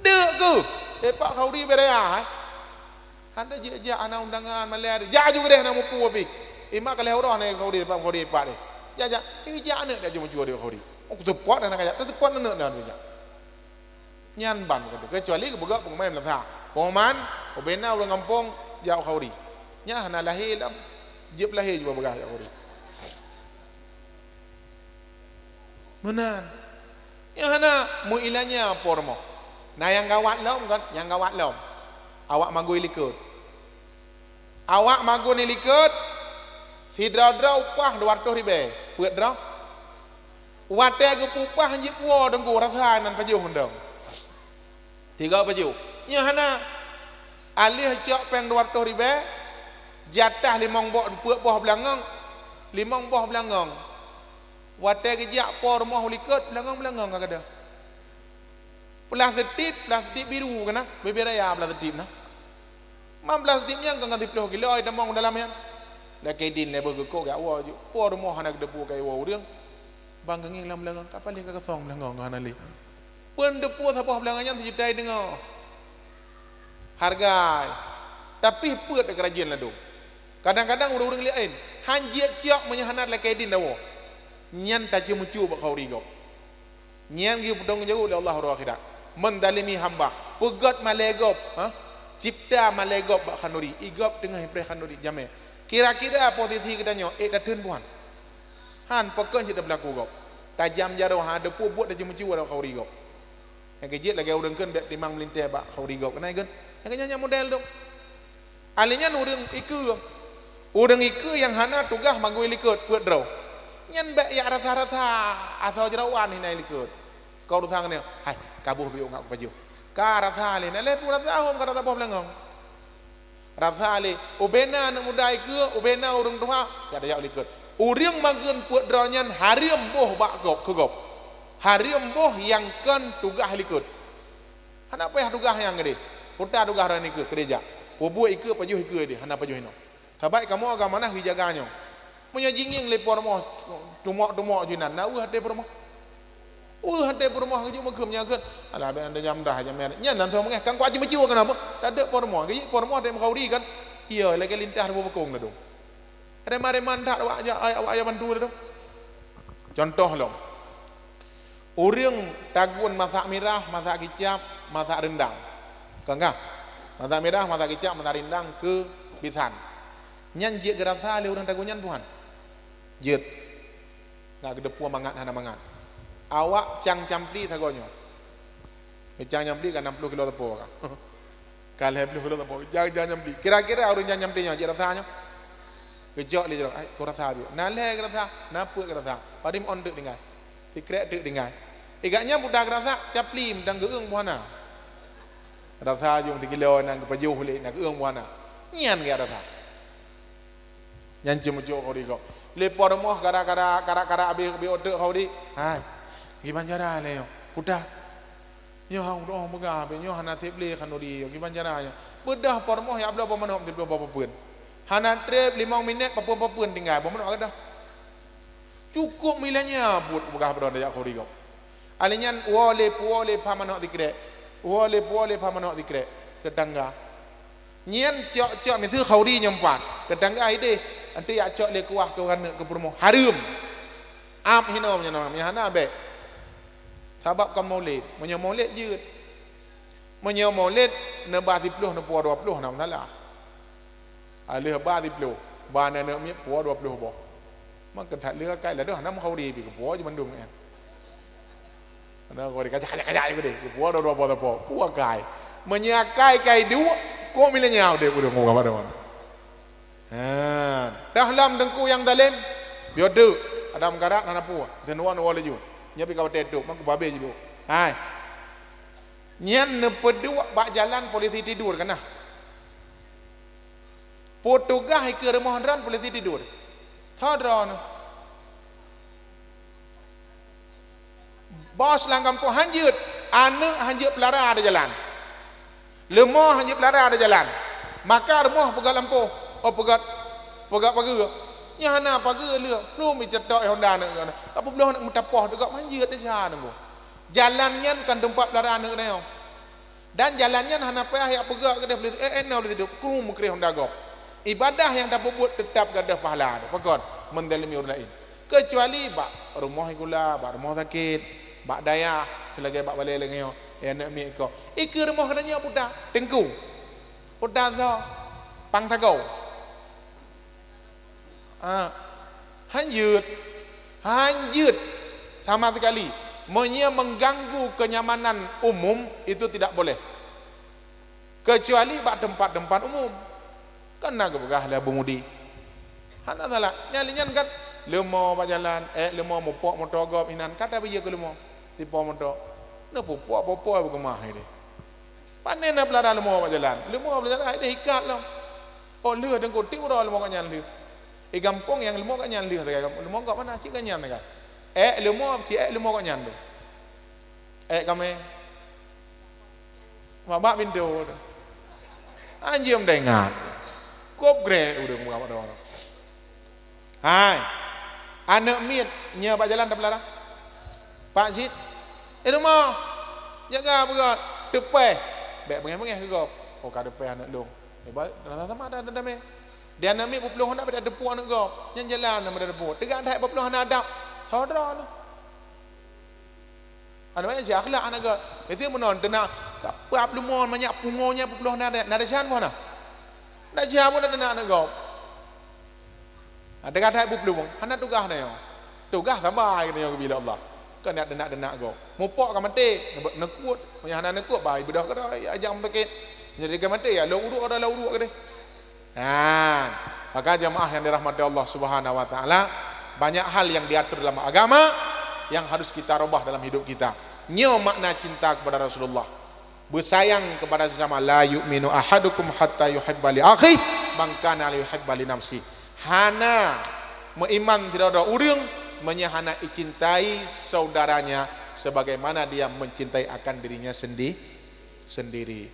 Deuk keuh. Epak khanduri beda ya, hai. Hana jijak hana undangan malée. Jak ju deh na mupu pih. Imak ka lhée uroe na khanduri, epak khanduri epak deh. Jak, jak. Ijak aneuk dak ju meujua di khanduri. Oh, support hana kajak. Support aneuk dak jak. Nyan ban keuh, keucuali geupeugah pengumuman meunasah. Pengumuman, ubena ureuëng gampông jak khanduri. Nyan hana lahé lam, jeuet lahé juga peugah jak khanduri. Meunan. Nyan hana meuilanya po rumoh. Na nyang gawat lom kan, nyang gawat lom. Awak magui likot. Awak magun ilikot, sidroe-droe upah dua ratus ribée, peuet droe. Watée geupeu upah jih puwoe teungku rasa nan pajoh mantong. Tiga pajoh. Nyoe hana. Aleuh cok péng dua ratus ribée, jatah limong boh, peuet boh beulangong, limong boh beulangong. Watée geujak po rumoh ulikot, beulangong-beulangong ka gadôh. Plastik, plastik biru kana, bibir raya plastik na. Mam plastik nyang ka ngon siploh kilo ai tamong dalam nyan. Lakée din lé beugeukok gak woe ju. Po rumoh hana geudeupu kai woe ureuëng. Bang geungieng lam beulangong, kapal lé ka kosong beulangong hana lé. Peun deupu saboh beulangong nyan sijuta deungoe. Hargai. Tapi peuet keurajeuen ladôm. Kadang-kadang ureuëng-ureuëng laén han jeuet cok meunyoe hana lakée din dawoe. Nyan taceumeucue bak khanduri gob. Nyan geupeudong jaweueb lé Allah uroe akhirat. Mendalimi hamba, peugét malée gob, ha? Cipta malée gob bak khanduri, i gob teungoh ipreh khanduri jamé. Kira-kira posisi geutanyoe ék tateun buhan. Han pakon cit tapeulaku gob. Tajam jaroe ha deupeu buet taceumeucue bak khanduri gob. Nyang keujeuet lagée ureuëng kheun bék timang meulintée bak khanduri gob. Keunan kheun, nyang keunyan nyang model tu. Ahli nyan ureuëng ikeue. Ureuëng ikeue nyang hana tugaih magui likot peuet droe. Nyan bék yak rasa-rasa asoe jarawan hina likot. Kau urusan nyoe, hai, kaboh biuk ngak kupajoh. Ka rasa lé, na lé pun rasa hom ka rasa boh beulangong. Rasa lé, ubena aneuk muda ikeue, ubena ureuëng tuha, jak tajak likot. Ureuëng magun peuet droe nyan hareuem boh bak gob keu gob. Hareuem boh nyang kon tugaih likot. Hana payah tugaih nyang keudeh. Peue tugaih droeneuh ikeue keudeh jak. Peubuet ikeue, pajoh ikeue deh, hana pajoh inoe. Sabab kamoe agama na geujaga nyoe. Meunyoe jingieng lé po rumoh, tumok-tumok jinan, na weueh até po rumoh. Weueh até po rumoh geujok meukeum nyan kheun. Alah, biar anda jam dah, jam merah. Nyan langsung meungeh, kan kuat jimeucue kenapa? Tadek po rumoh, geujik po rumoh até meukauri kan. Iya, lagèe lintah rumoh bekong ladom. Reman-reman that awak aja, awak aja bantu ladom. Contoh lom. Ureuëng tagun masak mirah, masak kicap, masak rendang. Kon kah? Masak mirah, masak kicap, masak rendang keu bisan. Nyan jeuet geurasa lé ureuëng tagun nyan buhan. Jeuet. Nggak geuteupeue mangat hana mangat. Awak cang campli sagoe nyoe. Cang campli ka enam puluh kilo teupeu ka. Ka lhèe ploh kilo teupeu. Cang, cang campli. Kira-kira ureuëng cang campli nyoe jeuet rasa nyoe. Geujok lé jroh. Ai, ku rasa biôh. Na lhèe geurasa, na peuet geurasa. Padum ôn teuk tinggai. Sikrek teuk tinggai. Igak nyan buta geurasa, campli mantong geueueng buhana. Rasa jong sikilo na geupajoh lé, na geueueng buhana. Nyan geuh rasa. Nyan ceumeujok khauri gob. Lé po rumoh gara-gara, gara-gara abéh, abéh uteuk khauri. Hai. Kiban cara lé nyoe. Peue teuh? Nyoe hana udoe peugah, abéh nyoe hana sép lé khanuri. Kiban cara nyoe. Beudôh po rumoh jak bloe po manok, bloe po peuen. Hana trép limong minét, po peuen-po peuen tinggai. Po manok ka deuh. Cukôp milanya buet peugah droeneuh jak khauri gob. Alèh nyan woe lé, puwoe lé pha manok sikrek. Woe lé, puwoe lé pha manok sikrek. Teutangga. Nyan cok-cok miseue khauri nyoe pat. Teutangga ideh. Anté jak cok lé kuah keu aneuk keu peurumoh. Hareuem. Am hinoe meunyoe na, meunyoe hana bèk. Sabab kon maulid. Meunyoe maulid jeuet. Meunyoe maulid neuba siploh neupuwoe dua ploh hana masalah. Aleuh ba siploh, ba aneuk miet puwoe dua ploh boh. Maka that leuh akai ladôh hana meuhauri pih geupuwoe jih mandum nyan. Hana meuhauri kajak-kajak-kajak jih keudeh, geupuwoe dua-dua boh teupeu, puwoe akai. Meunyoe akai kai duek, kok milanya udép ureueng muka pada mana. Ha, dah lam teungku nyang zalem, biôh teuk, adam karat hana puwoe, teunuan woe laju. Nyoe pih ka watèe tôp, maka babé jih duek. Hai. Nyan neupeuduek bak jalan polisi tidur kana. Peue tugaih ikeue rumoh droen polisi tidur. Tho droeneuh. Bos lam gampông hanjeuet, aneuk hanjeuet peulara di jalan. Leumo hanjeuet peulara di jalan. Maka rumoh peugöt lampôh, oh peugöt, peugöt pageue. Nyan hana pageue lheueh, lom icetok Honda aneuk nyan. Ka peubloh aneuk meutapoh teuh gob hanjeuet desya nunggu. Jalan nyan kon teumpat peulara aneuk nyoe. Dan jalan nyan hana payah jak peugah keudeh, eh, eh, na ulôn sidroe, krueng meukreh Honda gob. Ibadah nyang tapeubuet teutab gadôh pahala, pakon, menzalimi ureueng laén. Keucuali bak rumoh sikula, bak rumoh sakét, bak dayah, seulagèe bak balèe lagèe nyoe, eh, aneuk miet iko. Ikeue rumoh geutanyoe peue teuh, teungku. Peue teuh soe, pang sagoe. Ah, hanjeuet. Hanjeuet sama sekali. Meunyoe mengganggu kenyamanan umum, itu tidak boleh. Kecuali bak tempat-tempat umum. Kan na geupeugah lé Abu Mudi. Hana salah. Nyan lé nyan kan leumo bak jalan, eh, leumo mupok moto gob inan, ka tabiyeu keu leumo. Tipo moto. Neupupok, popok beukeumah ideh. Pane na peulara leumo bak jalan. Leumo bak jalan ideh ikat lom. Oh, lheueh teungku, tiep uroe leumo gobnyan lheueh. Eh, gampông nyang leumo gobnyan lheueh sagai, leumo gob mana cit gobnyan sagai. Eh, leumo, cit eh leumo gobnyan tu. Eh, kamé. Bak, bak pintoe tu. Anjeum teuingat. Kop grek ureueng buka pada orang. Hai. Aneuk miet nyoe bak jalan tapeulara. Pak cit. Eh, rumoh. Jaga beugöt. Teupèh. Bèk beungèh-beungèh keu gob. Oh, ka teupèh aneuk lôn. Eh, ba-, rasa sama ada, ada damé. Di aneuk miet peuploh aneuk bèk teupeu aneuk gob. Nyan jalan nama teupeu. Teuga that peuploh aneuk adab. Saudara tu. Aneuk nyan si akhlak aneuk gob. Mesti meunan teunak ka pap leumo manyak pungo nyan peuploh aneuk adab. Na desya buah na. Na desya buah na teunak aneuk gob. Ha, teuga that peuploh, hana tugaih na nyoe. Tugaih sabai na nyoe geubri lé Allah. Keu nak teunak-teunak gob. Mupok ka maté, neubeuet neukot. Meunyo hana neukot, ba ibeudôh keudroe, ajak meusakét. Jadi ka maté, ya, lôn uruek, ada lôn uruek keudeh. Nah, maka jamaah yang dirahmati Allah Subhanahu wa Taala, banyak hal yang diatur dalam agama yang harus kita rubah dalam hidup kita. Nyoe makna cinta kepada Rasulullah. Beusayang kepada sesama. La yu'minu ahadukum hatta yuhibba li akhihi ma kana yuhibba li nafsihi. Hana meuiman sidroe-droe ureueng meunyo hana icintai saudaranya sebagaimana dia mencintai akan dirinya sendi-, sendiri.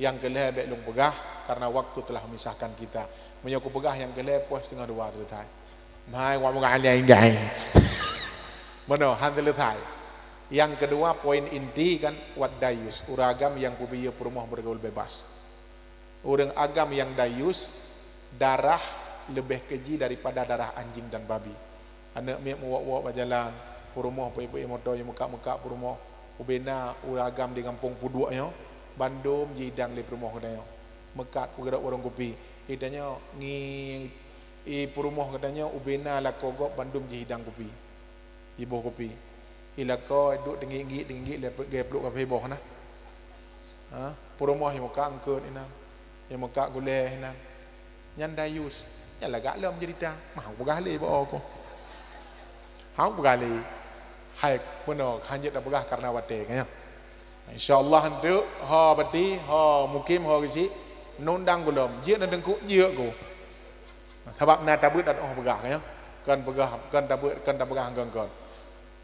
Nyang keu lhèe bèk lôn peugah, karena waktu telah memisahkan kita. Meunyoe kupeugah nyang keu lhèe, poh siteungoh dua seuleusai. Meuhai, wak meugah alai-alai. Meunoe, han seuleusai. Nyang keudua, poin inti kan, wat dayus, ureueng agam nyang peubiyeu peurumoh beugaul bebas. Ureueng agam nyang dayus, darah leubeh keji daripada darah anjing dan babi. Aneuk miet meuwok-wok bak jalan, peurumoh peuék-peuék moto nyang meukak-meukak peurumoh, ubena ureueng agam di gampông peuduek nyoe, bandum jihidang lé peurumoh geutanyoe. Meukat peugeurok warong kupi, geutanyoe ngi-, i peurumoh geutanyoe ubena lakoe gob bandum jihidang kupi. Jiboh kupi. Ilakoe duek teunggik-nggik, teunggik lé geuplôk kafé boh na. Ha? Peurumoh nyang meukat eungkôt inan, nyang meukat gulèe inan. Nyan dayus. Nyan lagak lom ceurita. Mah peugah lé bak ku. Hang peugah lé. Hai, meunoe, hanjeuet tapeugah karena watèe, ka nyoe. Insya Allah eunteuk, ho Bati, ho Mukim, ho Geuchik, neundang gohlom. Jeuet na Teungku, jeuet ku. Sabab na tabeuet dan oh peugah, ka nyoe. Kon peugah, kon tabeuet, kon tapeugah kon-kon.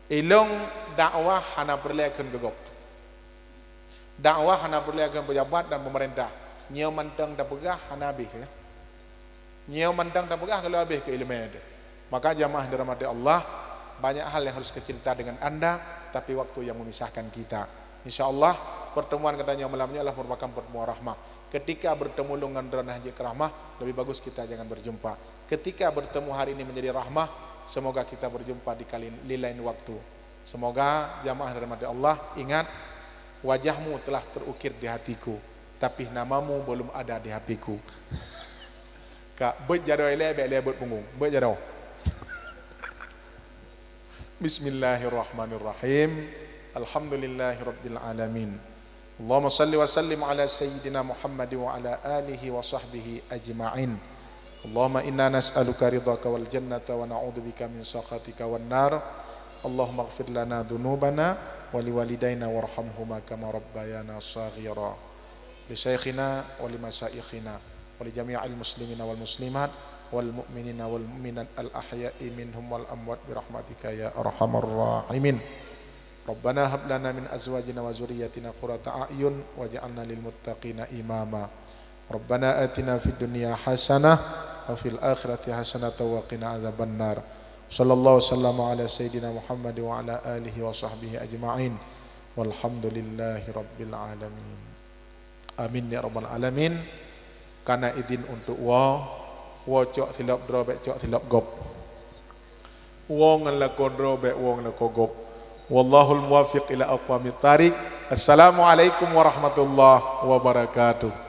Ilôn dakwah hana peureulèe kheun keu gob. Dakwah hana peureulèe kheun pejabat dan pemerintah. Nyoe mantong tapeugah hana habéh, ya. Nyoe mantong tapeugah ka lheueh habéh keu ileumèe teuh. Maka jamaah dirahmati Allah, banyak hal yang harus kucerita dengan anda, tapi waktu yang memisahkan kita. Insya Allah, pertemuan geutanyoe malam nyoe adalah merupakan pertemuan rahmah. Ketika bertemu lôn ngon droeneuh jeuet keu rahmah, lebih bagus kita jangan berjumpa. Ketika bertemu hari ini menjadi rahmah, semoga kita berjumpa di kali, di lain waktu. Semoga jamaah dirahmati Allah, ingat, wajahmu telah terukir di hatiku, tapi namamu belum ada di H P-ku. Ka, beuet jaroe ilèe, bèk lé beuet punggong. Beuet jaroe. Bismillahirrahmanirrahim. Alhamdulillahirabbil alamin. Allahumma salli wa sallim ala sayyidina Muhammad wa ala alihi wa sahbihi ajma'in. Allahumma inna nas'aluka ridhaka wal jannata wa na'udzubika min sakhatika wan nar. Allahumma ighfir lana dzunubana wa liwalidaina warhamhuma kama rabbayana shaghira. Li syaikhina wa li masyayikhina wa li jami'il muslimina wal muslimat wal mu'minina wal mu'minat al ahya'i minhum wal amwat bi rahmatika ya arhamar rahimin. Rabbana hab lana min azwajina wa dzurriyyatina qurrata a'yun waj'alna lil muttaqina imama. Rabbana atina fid dunya hasanah wa fil akhirati hasanatan wa qina adzabannar. Sallallahu wasallama ala sayyidina Muhammad wa ala alihi wa sahbihi ajma'in. Walhamdulillahi rabbil alamin. Amin ya rabbal alamin. Kana idin untuk woe, woe cok silop droe, bèk cok silop gob. Woe ngon lakoe droe, bèk woe ngon lakoe gob. Wallahul muwaffiq ila aqwamit thariq. Assalamualaikum warahmatullahi wabarakatuh.